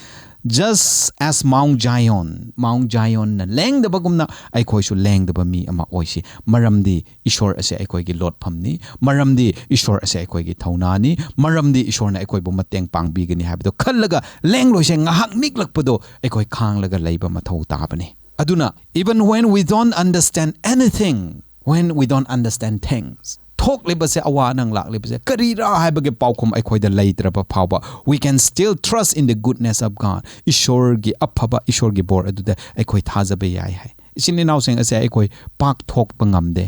Just as Mount Zion, Mount Zionꯅ ꯂꯦꯡꯗꯕꯒꯨꯝꯅ ꯑꯩꯈꯣꯏꯁꯨ ꯂꯦꯡꯗꯕ ꯃꯤ ꯑꯃ ꯑꯣꯏꯁꯤ꯫ ꯃꯔꯝꯗꯤ ꯏꯁꯣꯔ ꯑꯁꯦ ꯑꯩꯈꯣꯏꯒꯤ ꯂꯣꯠꯐꯝꯅꯤ, ꯃꯔꯝꯗꯤ ꯏꯁꯣꯔ ꯑꯁꯦ ꯑꯩꯈꯣꯏꯒꯤ ꯊꯧꯅꯥꯅꯤ, ꯃꯔꯝꯗꯤ ꯏꯁꯣꯔꯅ ꯑꯩꯈꯣꯏꯕꯨ ꯃꯇꯦꯡ ꯄꯥꯡꯕꯤꯒꯅꯤ ꯍꯥꯏꯕꯗꯣ ꯈꯜꯂꯒ ꯂꯦꯡꯂꯣꯏꯁꯦ ꯉꯥꯏꯍꯥꯛ ꯅꯤꯛꯂꯛꯄꯗꯣ ꯑꯩꯈꯣꯏ ꯈꯥꯡꯂꯒ ꯂꯩꯕ ꯃꯊꯧ ꯇꯥꯕꯅꯤ꯫ ꯑꯗꯨꯅ, even when we don't understand anything, When we don't understand things, ꯊꯣꯛꯂꯤꯕꯁꯦ, ꯑꯋꯥ ꯑꯅꯪ ꯂꯥꯛꯂꯤꯕꯁꯦ ꯀꯔꯤꯔꯥ ꯍꯥꯏꯕꯒꯤ ꯄꯥꯎꯈꯨꯝ ꯑꯩꯈꯣꯏꯗ ꯂꯩꯇ꯭ꯔꯕ ꯐꯥꯎꯕ, we can still trust in the goodness of God. ꯏꯁꯣꯔꯒꯤ ꯑꯐꯕ, ꯏꯁꯣꯔꯒꯤ ꯕꯣꯔ ꯑꯗꯨꯗ ꯑꯩꯈꯣꯏ ꯊꯥꯖꯕ ꯌꯥꯏ ꯍꯥꯏ꯫ ꯏꯆꯤꯟ ꯏꯅꯥꯎꯁꯤꯡ ꯑꯁꯦ ꯑꯩꯈꯣꯏ ꯄꯥꯛ ꯊꯣꯛꯄ ꯉꯝꯗꯦ꯫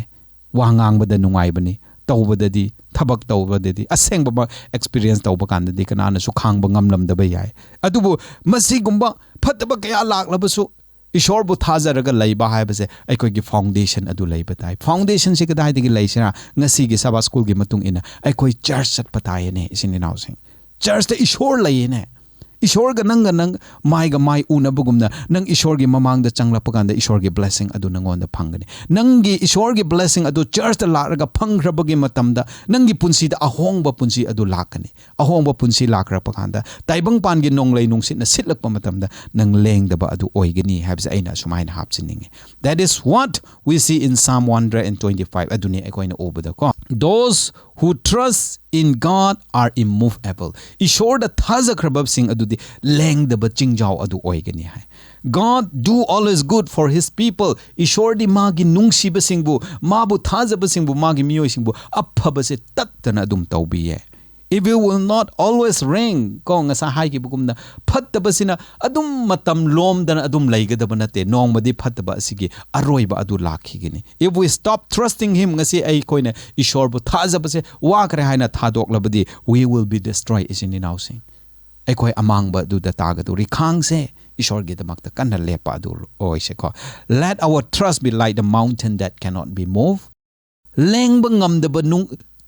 ꯋꯥ ꯉꯥꯡꯕꯗ ꯅꯨꯡꯉꯥꯏꯕꯅꯤ, ꯇꯧꯕꯗꯗꯤ, ꯊꯕꯛ ꯇꯧꯕꯗꯗꯤ ꯑꯁꯦꯡꯕ ꯑꯦꯛꯁꯄꯤꯔꯤꯌꯦꯟꯁ ꯇꯧꯕ ꯀꯥꯟꯗꯗꯤ ꯀꯅꯥꯅꯁꯨ ꯈꯥꯡꯕ ꯉꯝꯂꯝꯗꯕ ꯌꯥꯏ꯫ ꯑꯗꯨꯕꯨ ꯃꯁꯤꯒꯨꯝꯕ ꯐꯠꯇꯕ ꯀꯌꯥ ꯂꯥꯛꯂꯕꯁꯨ ꯏꯁꯣꯔꯕꯨ ꯊꯥꯖꯔꯒ ꯂꯩꯕ ꯍꯥꯏꯕꯁꯦ ꯑꯩꯈꯣꯏꯒꯤ ꯐꯥꯎꯟꯗꯦꯁꯟ ꯑꯗꯨ ꯂꯩꯕ ꯇꯥꯏ꯫ ꯐꯥꯎꯟꯗꯦꯁꯟꯁꯤ ꯀꯗꯥꯏꯗꯒꯤ ꯂꯩꯁꯤꯔꯥ? ꯉꯁꯤꯒꯤ ꯁꯕꯥ ꯁ꯭ꯀꯨꯜꯒꯤ ꯃꯇꯨꯡ ꯏꯟꯅ ꯑꯩꯈꯣꯏ ꯆꯔꯆ ꯆꯠꯄ ꯇꯥꯏꯌꯦꯅꯦ, ꯏꯆꯤꯟ ꯏꯅꯥꯎꯁꯤꯡ꯫ ꯆꯔꯆꯇ ꯏꯁꯣꯔ ꯂꯩꯌꯦꯅꯦ꯫ ꯏꯁꯣꯔꯒ ꯅꯪꯒ ꯅꯪ ꯃꯥꯏꯒ ꯃꯥꯏ ꯎꯅꯕꯒꯨꯝꯅ ꯅꯪ ꯏꯁꯣꯔꯒꯤ ꯃꯃꯥꯡꯗ ꯆꯪꯂꯛꯄ ꯀꯥꯟꯗ ꯏꯁꯣꯔꯒꯤ ꯕ꯭ꯂꯦꯁꯤꯡ ꯑꯗꯨ ꯅꯪꯉꯣꯟꯗ ꯐꯪꯒꯅꯤ꯫ ꯅꯪꯒꯤ ꯏꯁꯣꯔꯒꯤ ꯕ꯭ꯂꯦꯁꯤꯡ ꯑꯗꯨ ꯆꯔꯆꯇ ꯂꯥꯛꯂꯒ ꯐꯪꯈ꯭ꯔꯕꯒꯤ ꯃꯇꯝꯗ ꯅꯪꯒꯤ ꯄꯨꯟꯁꯤꯗ ꯑꯍꯣꯡꯕ ꯄꯨꯟꯁꯤ ꯑꯗꯨ ꯂꯥꯛꯀꯅꯤ꯫ ꯑꯍꯣꯡꯕ ꯄꯨꯟꯁꯤ ꯂꯥꯛꯈ꯭ꯔꯛꯄ ꯀꯥꯟꯗ ꯇꯥꯏꯕꯪꯄꯥꯟꯒꯤ ꯅꯣꯡꯂꯩ ꯅꯨꯡꯁꯤꯠꯅ ꯁꯤꯠꯂꯛꯄ ꯃꯇꯝꯗ ꯅꯪ ꯂꯦꯡꯗꯕ ꯑꯗꯨ ꯑꯣꯏꯒꯅꯤ ꯍꯥꯏꯕꯁꯦ ꯑꯩꯅ ꯑꯁꯨꯃꯥꯏꯅ ꯍꯥꯞꯆꯅꯤꯡꯉꯤ꯫ That is what we see in Psalm one hundred twenty-five ꯑꯗꯨꯅꯤ ꯑꯩꯈꯣꯏꯅ ꯎꯕꯗꯀꯣ꯫ Those who trust in God are immovable. ꯏꯁꯣꯔꯗ ꯊꯥꯖꯈ꯭ꯔꯕꯁꯤꯡ ꯑꯗꯨꯗꯤ ꯂꯦꯡꯗꯕ ꯆꯤꯡꯖꯥꯎ ꯑꯗꯨ ꯑꯣꯏꯒꯅꯤ ꯍꯥꯏ꯫ God do always good for his people. ꯏꯁꯣꯔꯗꯤ ꯃꯥꯒꯤ ꯅꯨꯡꯁꯤꯕꯁꯤꯡꯕꯨ, ꯃꯥꯕꯨ ꯊꯥꯖꯕꯁꯤꯡꯕꯨ, ꯃꯥꯒꯤ ꯃꯤꯑꯣꯏꯁꯤꯡꯕꯨ ꯑꯐꯕꯁꯦ ꯇꯠꯇꯅ ꯑꯗꯨꯝ ꯇꯧꯕꯤꯌꯦ꯫ Evil will not always reign. ꯀꯣ, ꯉꯁꯥꯏ ꯍꯥꯏꯈꯤꯕꯒꯨꯝꯅ ꯐꯠꯇꯕꯁꯤꯅ ꯑꯗꯨꯝ ꯃꯇꯝ ꯂꯣꯝꯗꯅ ꯑꯗꯨꯝ ꯂꯩꯒꯗꯕ ꯅꯠꯇꯦ꯫ ꯅꯣꯡꯃꯗꯤ ꯐꯠꯇꯕ ꯑꯁꯤꯒꯤ ꯑꯔꯣꯏꯕ ꯑꯗꯨ ꯂꯥꯛꯈꯤꯒꯅꯤ꯫ If we stop trusting him, ꯉꯁꯤ ꯑꯩꯈꯣꯏꯅ ꯏꯁꯣꯔꯕꯨ ꯊꯥꯖꯕꯁꯦ ꯋꯥꯈ꯭ꯔꯦ ꯍꯥꯏꯅ ꯊꯥꯗꯣꯛꯂꯕꯗꯤ, we will be destroyed, ꯏꯆꯤꯟ ꯏꯅꯥꯎꯁꯤꯡ꯫ ꯑꯩꯈꯣꯏ ꯑꯃꯥꯡꯕ ꯑꯗꯨꯗ ꯇꯥꯒꯗꯧꯔꯤ꯫ ꯈꯥꯡꯁꯦ, ꯏꯁꯣꯔꯒꯤꯗꯃꯛꯇ ꯀꯟꯅ ꯂꯦꯞꯄ ꯑꯗꯨ ꯑꯣꯏꯁꯦꯀꯣ꯫ Let our trust be like the mountain that cannot be moved. ꯂꯦꯡꯕ ꯉꯝꯗꯕ ꯅꯨꯡ,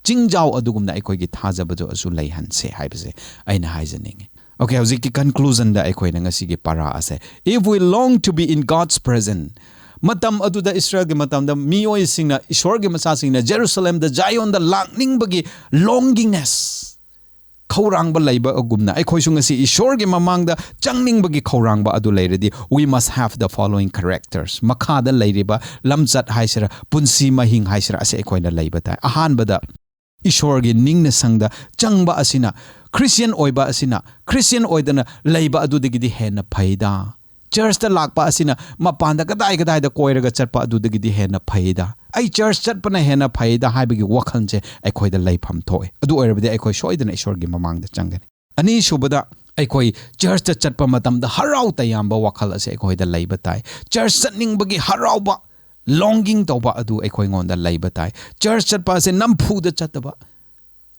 ꯆꯤꯡꯖꯥꯎ ꯑꯗꯨꯒꯨꯝꯅ ꯑꯩꯈꯣꯏꯒꯤ ꯊꯥꯖꯕꯗꯨ ꯑꯁꯨ ꯂꯩꯍꯟꯁꯦ ꯍꯥꯏꯕꯁꯦ ꯑꯩꯅ ꯍꯥꯏꯖꯅꯤꯡꯉꯤ꯫ Okay, ꯍꯧꯖꯤꯛꯀꯤ ꯀꯟꯀ꯭ꯂꯨꯖꯟꯗ ꯑꯩꯈꯣꯏꯅ ꯉꯁꯤꯒꯤ ꯄꯔꯥ ꯑꯁꯦ, if we long to be in God's presence, ꯃꯇꯝ ꯑꯗꯨꯗ, ꯏꯁꯔꯥꯌꯦꯜꯒꯤ ꯃꯇꯝꯗ, ꯃꯤꯑꯣꯏꯁꯤꯡꯅ, ꯏꯁꯣꯔꯒꯤ ꯃꯆꯥꯁꯤꯡꯅ ꯖꯦꯔꯨꯁꯂꯦꯝꯗ, ꯖꯥꯏꯑꯣꯟꯗ ꯂꯥꯛꯅꯤꯡꯕꯒꯤ ꯂꯣꯡꯒꯤꯡꯅꯦꯁ, ꯈꯧꯔꯥꯡꯕ ꯂꯩꯕꯒꯨꯝꯅ, ꯑꯩꯈꯣꯏꯁꯨ ꯉꯁꯤ ꯏꯁꯣꯔꯒꯤ ꯃꯃꯥꯡꯗ ꯆꯪꯅꯤꯡꯕꯒꯤ ꯈꯧꯔꯥꯡꯕ ꯑꯗꯨ ꯂꯩꯔꯗꯤ, we must have the following characters. ꯃꯈꯥꯗ ꯂꯩꯔꯤꯕ ꯂꯝꯆꯠ ꯍꯥꯏꯁꯤꯔꯥ, ꯄꯨꯟꯁꯤ ꯃꯍꯤꯡ ꯍꯥꯏꯁꯤꯔꯥ, ꯑꯁꯤ ꯑꯩꯈꯣꯏꯅ ꯂꯩꯕ ꯇꯥꯏ꯫ ꯑꯍꯥꯟꯕꯗ, ꯏꯁꯣꯔꯒꯤ ꯅꯤꯡꯅ ꯁꯪꯗ ꯆꯪꯕ ꯑꯁꯤꯅ, ꯈ꯭ꯔꯤꯁꯇꯤꯌꯟ ꯑꯣꯏꯕ ꯑꯁꯤꯅ, ꯈ꯭ꯔꯤꯁꯇꯤꯌꯟ ꯑꯣꯏꯗꯅ ꯂꯩꯕ ꯑꯗꯨꯗꯒꯤꯗꯤ ꯍꯦꯟꯅ ꯐꯩꯗ꯫ ꯆꯔꯆꯇ ꯂꯥꯛꯄ ꯑꯁꯤꯅ ꯃꯄꯥꯟꯗ ꯀꯗꯥꯏ ꯀꯗꯥꯏꯗ ꯀꯣꯏꯔꯒ ꯆꯠꯄ ꯑꯗꯨꯗꯒꯤꯗꯤ ꯍꯦꯟꯅ ꯐꯩꯗ꯫ ꯑꯩ ꯆꯔꯆ ꯆꯠꯄꯅ ꯍꯦꯟꯅ ꯐꯩꯗ ꯍꯥꯏꯕꯒꯤ ꯋꯥꯈꯜꯁꯦ ꯑꯩꯈꯣꯏꯗ ꯂꯩꯐꯝ ꯊꯣꯛꯑꯦ꯫ ꯑꯗꯨ ꯑꯣꯏꯔꯕꯗꯤ ꯑꯩꯈꯣꯏ ꯁꯣꯏꯗꯅ ꯏꯁꯣꯔꯒꯤ ꯃꯃꯥꯡꯗ ꯆꯪꯒꯅꯤ꯫ ꯑꯅꯤꯁꯨꯕꯗ, ꯑꯩꯈꯣꯏ ꯆꯔꯆꯇ ꯆꯠꯄ ꯃꯇꯝꯗ ꯍꯔꯥꯎ ꯇꯌꯥꯝꯕ ꯋꯥꯈꯜ ꯑꯁꯦ ꯑꯩꯈꯣꯏꯗ ꯂꯩꯕ ꯇꯥꯏ꯫ ꯆꯔꯆ ꯆꯠꯅꯤꯡꯕꯒꯤ ꯍꯔꯥꯎꯕ, ꯂꯣꯡꯒꯤꯡ ꯇꯧꯕ ꯑꯗꯨ ꯑꯩꯈꯣꯏꯉꯣꯟꯗ ꯂꯩꯕ ꯇꯥꯏ꯫ ꯆꯔꯆ ꯆꯠꯄ ꯑꯁꯦ ꯅꯝꯐꯨꯗ ꯆꯠꯇꯕ,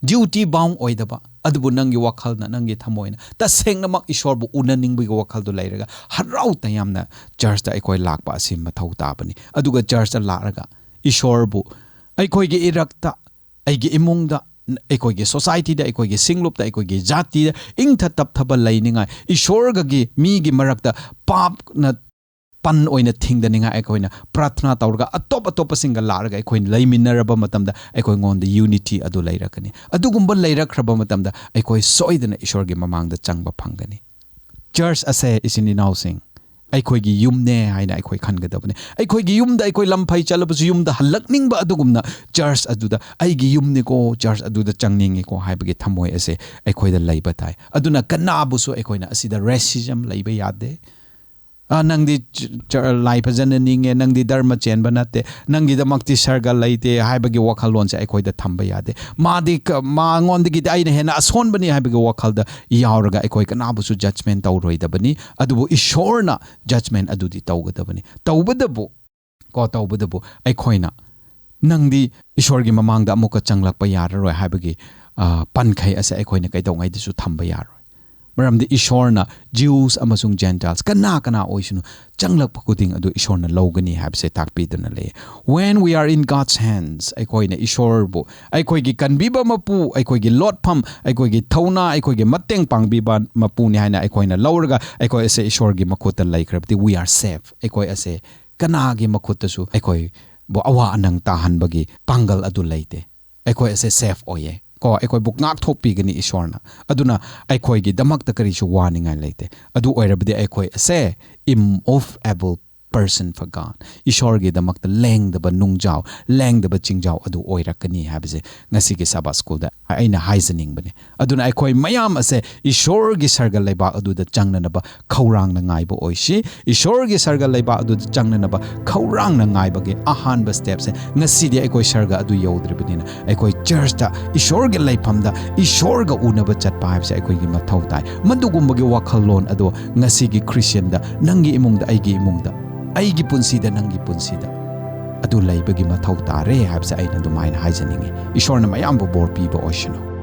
ꯗ꯭ꯌꯨꯇꯤ ꯕꯥꯎꯟ ꯑꯣꯏꯗꯕ, ꯑꯗꯨꯕꯨ ꯅꯪꯒꯤ ꯋꯥꯈꯜꯅ, ꯅꯪꯒꯤ ꯊꯃꯣꯏꯅ ꯇꯁꯦꯡꯅꯃꯛ ꯏꯁꯣꯔꯕꯨ ꯎꯅꯅꯤꯡꯕꯒꯤ ꯋꯥꯈꯜꯗꯨ ꯂꯩꯔꯒ ꯍꯔꯥꯎ ꯇꯌꯥꯝꯅ ꯆꯔꯆꯇ ꯑꯩꯈꯣꯏ ꯂꯥꯛꯄ ꯑꯁꯤ ꯃꯊꯧ ꯇꯥꯕꯅꯤ꯫ ꯑꯗꯨꯒ ꯆꯔꯆꯇ ꯂꯥꯛꯂꯒ ꯏꯁꯣꯔꯕꯨ ꯑꯩꯈꯣꯏꯒꯤ ꯏꯔꯛꯇ, ꯑꯩꯒꯤ ꯏꯃꯨꯡꯗ, ꯑꯩꯈꯣꯏꯒꯤ ꯁꯣꯁꯥꯏꯇꯤꯗ, ꯑꯩꯈꯣꯏꯒꯤ ꯁꯤꯡꯂꯨꯞꯇ, ꯑꯩꯈꯣꯏꯒꯤ ꯖꯥꯇꯤꯗ ꯏꯪꯊ ꯇꯞꯊꯕ ꯂꯩꯅꯤꯡꯉꯥꯏ, ꯏꯁꯣꯔꯒꯒꯤ ꯃꯤꯒꯤ ꯃꯔꯛꯇ ꯄꯥꯞꯅ ꯄꯟ ꯑꯣꯏꯅ ꯊꯤꯡꯗꯅꯤꯡꯉꯥꯏ ꯑꯩꯈꯣꯏꯅ ꯄ꯭ꯔꯥꯊꯅꯥ ꯇꯧꯔꯒ ꯑꯇꯣꯞ ꯑꯇꯣꯞꯄꯁꯤꯡꯒ ꯂꯥꯛꯂꯒ ꯑꯩꯈꯣꯏꯅ ꯂꯩꯃꯤꯟꯅꯔꯕ ꯃꯇꯝꯗ ꯑꯩꯈꯣꯏꯉꯣꯟꯗ ꯌꯨꯅꯤꯇꯤ ꯑꯗꯨ ꯂꯩꯔꯛꯀꯅꯤ꯫ ꯑꯗꯨꯒꯨꯝꯕ ꯂꯩꯔꯛꯈ꯭ꯔꯕ ꯃꯇꯝꯗ ꯑꯩꯈꯣꯏ ꯁꯣꯏꯗꯅ ꯏꯁꯣꯔꯒꯤ ꯃꯃꯥꯡꯗ ꯆꯪꯕ ꯐꯪꯒꯅꯤ꯫ ꯆꯔꯆ ꯑꯁꯦ, ꯏꯆꯤꯟ ꯏꯅꯥꯎꯁꯤꯡ, ꯑꯩꯈꯣꯏꯒꯤ ꯌꯨꯝꯅꯦ ꯍꯥꯏꯅ ꯑꯩꯈꯣꯏ ꯈꯟꯒꯗꯕꯅꯤ꯫ ꯑꯩꯈꯣꯏꯒꯤ ꯌꯨꯝꯗ ꯑꯩꯈꯣꯏ ꯂꯝꯐꯩ ꯆꯠꯂꯕꯁꯨ ꯌꯨꯝꯗ ꯍꯜꯂꯛꯅꯤꯡꯕ ꯑꯗꯨꯒꯨꯝꯅ ꯆꯔꯆ ꯑꯗꯨꯗ, "ꯑꯩꯒꯤ ꯌꯨꯝꯅꯤꯀꯣ, ꯆꯔꯆ ꯑꯗꯨꯗ ꯆꯪꯅꯤꯡꯉꯤꯀꯣ" ꯍꯥꯏꯕꯒꯤ ꯊꯃꯣꯏ ꯑꯁꯦ ꯑꯩꯈꯣꯏꯗ ꯂꯩꯕ ꯇꯥꯏ꯫ ꯑꯗꯨꯅ ꯀꯅꯥꯕꯨꯁꯨ ꯑꯩꯈꯣꯏꯅ ꯑꯁꯤꯗ ꯔꯦꯁꯤꯖꯝ ꯂꯩꯕ ꯌꯥꯗꯦ꯫ "ꯑ, ꯅꯪꯗꯤ ꯆ-, ꯆ-, ꯂꯥꯏ ꯐꯖꯅ ꯅꯤꯡꯉꯦ, ꯅꯪꯗꯤ ꯙꯔꯃ ꯆꯦꯟꯕ ꯅꯠꯇꯦ, ꯅꯪꯒꯤꯗꯃꯛꯇꯤ ꯁꯔꯒ ꯂꯩꯇꯦ" ꯍꯥꯏꯕꯒꯤ ꯋꯥꯈꯜꯂꯣꯟꯁꯦ ꯑꯩꯈꯣꯏꯗ ꯊꯝꯕ ꯌꯥꯗꯦ꯫ "ꯃꯥꯗꯤ ꯀ-, ꯃꯉꯣꯟꯗꯒꯤꯗꯤ ꯑꯩꯅ ꯍꯦꯟꯅ ꯑꯁꯣꯟꯕꯅꯤ" ꯍꯥꯏꯕꯒꯤ ꯋꯥꯈꯜꯗ ꯌꯥꯎꯔꯒ ꯑꯩꯈꯣꯏ ꯀꯅꯥꯕꯨꯁꯨ ꯖꯖꯃꯦꯟ ꯇꯧꯔꯣꯏꯗꯕꯅꯤ꯫ ꯑꯗꯨꯕꯨ ꯏꯁꯣꯔꯅ ꯖꯖꯃꯦꯟ ꯑꯗꯨꯗꯤ ꯇꯧꯒꯗꯕꯅꯤ꯫ ꯇꯧꯕꯗꯕꯨ, ꯀꯣ, ꯇꯧꯕꯗꯕꯨ ꯑꯩꯈꯣꯏꯅ, "ꯅꯪꯗꯤ ꯏꯁꯣꯔꯒꯤ ꯃꯃꯥꯡꯗ ꯑꯃꯨꯛꯀ ꯆꯪꯂꯛꯄ ꯌꯥꯔꯔꯣꯏ" ꯍꯥꯏꯕꯒꯤ, ꯑ, ꯄꯟꯈꯩ ꯑꯁꯦ ꯑꯩꯈꯣꯏꯅ ꯀꯩꯗꯧꯉꯩꯗꯁꯨ ꯊꯝꯕ ꯌꯥꯔꯣꯏ꯫ ꯃꯔꯝꯗꯤ ꯏꯁꯣꯔꯅ Jews ꯑꯃꯁꯨꯡ Gentiles ꯀꯅꯥ ꯀꯅꯥ ꯑꯣꯏꯁꯅꯨ, ꯆꯪꯂꯛꯄ ꯈꯨꯗꯤꯡ ꯑꯗꯨ ꯏꯁꯣꯔꯅ ꯂꯧꯒꯅꯤ ꯍꯥꯏꯕꯁꯦ ꯇꯥꯛꯄꯤꯗꯨꯅ ꯂꯩ꯫ When we are in God's hands, ꯑꯩꯈꯣꯏꯅ ꯏꯁꯣꯔꯕꯨ, ꯑꯩꯈꯣꯏꯒꯤ ꯀꯟꯕꯤꯕ ꯃꯄꯨ, ꯑꯩꯈꯣꯏꯒꯤ ꯂꯣꯠꯐꯝ, ꯑꯩꯈꯣꯏꯒꯤ ꯊꯧꯅꯥ, ꯑꯩꯈꯣꯏꯒꯤ ꯃꯇꯦꯡ ꯄꯥꯡꯕꯤꯕ ꯃꯄꯨꯅꯤ ꯍꯥꯏꯅ ꯑꯩꯈꯣꯏꯅ ꯂꯧꯔꯒ ꯑꯩꯈꯣꯏ ꯑꯁꯦ ꯏꯁꯣꯔꯒꯤ ꯃꯈꯨꯠꯇ ꯂꯩꯈ꯭ꯔꯕꯗꯤ, we are safe꯫ ꯑꯩꯈꯣꯏ ꯑꯁꯦ ꯀꯅꯥꯒꯤ ꯃꯈꯨꯠꯇꯁꯨ ꯑꯩꯈꯣꯏꯕꯨ ꯑꯋꯥ ꯑꯅꯪ ꯇꯥꯍꯟꯕꯒꯤ ꯄꯥꯡꯒꯜ ꯑꯗꯨ ꯂꯩꯇꯦ꯫ ꯑꯩꯈꯣꯏ ꯑꯁꯦ ꯁꯦꯐ ꯑꯣꯏꯌꯦ꯫ ꯀꯣ, ꯑꯩꯈꯣꯏꯕꯨ ꯉꯥꯛꯊꯣꯛꯄꯤꯒꯅꯤ ꯏꯁꯣꯔꯅ꯫ ꯑꯗꯨꯅ ꯑꯩꯈꯣꯏꯒꯤꯗꯃꯛꯇ ꯀꯔꯤꯁꯨ ꯋꯥꯅꯤꯡꯉꯥꯏ ꯂꯩꯇꯦ꯫ ꯑꯗꯨ ꯑꯣꯏꯔꯕꯗꯤ ꯑꯩꯈꯣꯏ ꯑꯁꯦ immovable person for God. ꯏꯁꯣꯔꯒꯤꯗꯃꯛꯇ ꯂꯦꯡꯗꯕ ꯅꯨꯡꯖꯥꯎ, ꯂꯦꯡꯗꯕ ꯆꯤꯡꯖꯥꯎ ꯑꯗꯨ ꯑꯣꯏꯔꯛꯀꯅꯤ ꯍꯥꯏꯕꯁꯦ ꯉꯁꯤꯒꯤ ꯁꯥꯕꯥꯠ ꯁ꯭ꯀꯨꯜꯗ ꯑꯩꯅ ꯍꯥꯏꯖꯅꯤꯡꯕꯅꯤ꯫ ꯑꯗꯨꯅ ꯑꯩꯈꯣꯏ ꯃꯌꯥꯝ ꯑꯁꯦ ꯏꯁꯣꯔꯒꯤ ꯁꯔꯒ ꯂꯩꯕꯥꯛ ꯑꯗꯨꯗ ꯆꯪꯅꯅꯕ ꯈꯧꯔꯥꯡꯅ ꯉꯥꯏꯕ ꯑꯣꯏꯁꯤ꯫ ꯏꯁꯣꯔꯒꯤ ꯁꯔꯒ ꯂꯩꯕꯥꯛ ꯑꯗꯨꯗ ꯆꯪꯅꯅꯕ ꯈꯧꯔꯥꯡꯅ ꯉꯥꯏꯕꯒꯤ ꯑꯍꯥꯟꯕ ꯁ꯭ꯇꯦꯞꯁꯦ, ꯉꯁꯤꯗꯤ ꯑꯩꯈꯣꯏ ꯁꯔꯒ ꯑꯗꯨ ꯌꯧꯗ꯭ꯔꯤꯕꯅꯤꯅ, ꯑꯩꯈꯣꯏ ꯆꯔꯆꯇ, ꯏꯁꯣꯔꯒꯤ ꯂꯩꯐꯝꯗ, ꯏꯁꯣꯔꯒ ꯎꯅꯕ ꯆꯠꯄ ꯍꯥꯏꯕꯁꯦ ꯑꯩꯈꯣꯏꯒꯤ ꯃꯊꯧ ꯇꯥꯏ꯫ ꯃꯗꯨꯒꯨꯝꯕꯒꯤ ꯋꯥꯈꯜꯂꯣꯟ ꯑꯗꯣ ꯉꯁꯤꯒꯤ ꯈ꯭ꯔꯤꯁꯇꯤꯌꯟꯗ, ꯅꯪꯒꯤ ꯏꯃꯨꯡꯗ, ꯑꯩꯒꯤ ꯏꯃꯨꯡꯗ, ꯑꯩꯒꯤ ꯄꯨꯟꯁꯤꯗ, ꯅꯪꯒꯤ ꯄꯨꯟꯁꯤꯗ ꯑꯗꯨ ꯂꯩꯕꯒꯤ ꯃꯊꯧ ꯇꯥꯔꯦ ꯍꯥꯏꯕꯁꯦ ꯑꯩꯅ ꯑꯗꯨꯃꯥꯏꯅ ꯍꯥꯏꯖꯅꯤꯡꯉꯤ꯫ ꯏꯁꯣꯔꯅ ꯃꯌꯥꯝꯕꯨ ꯕꯣꯔ ꯄꯤꯕ ꯑꯣꯏꯁꯅꯨ꯫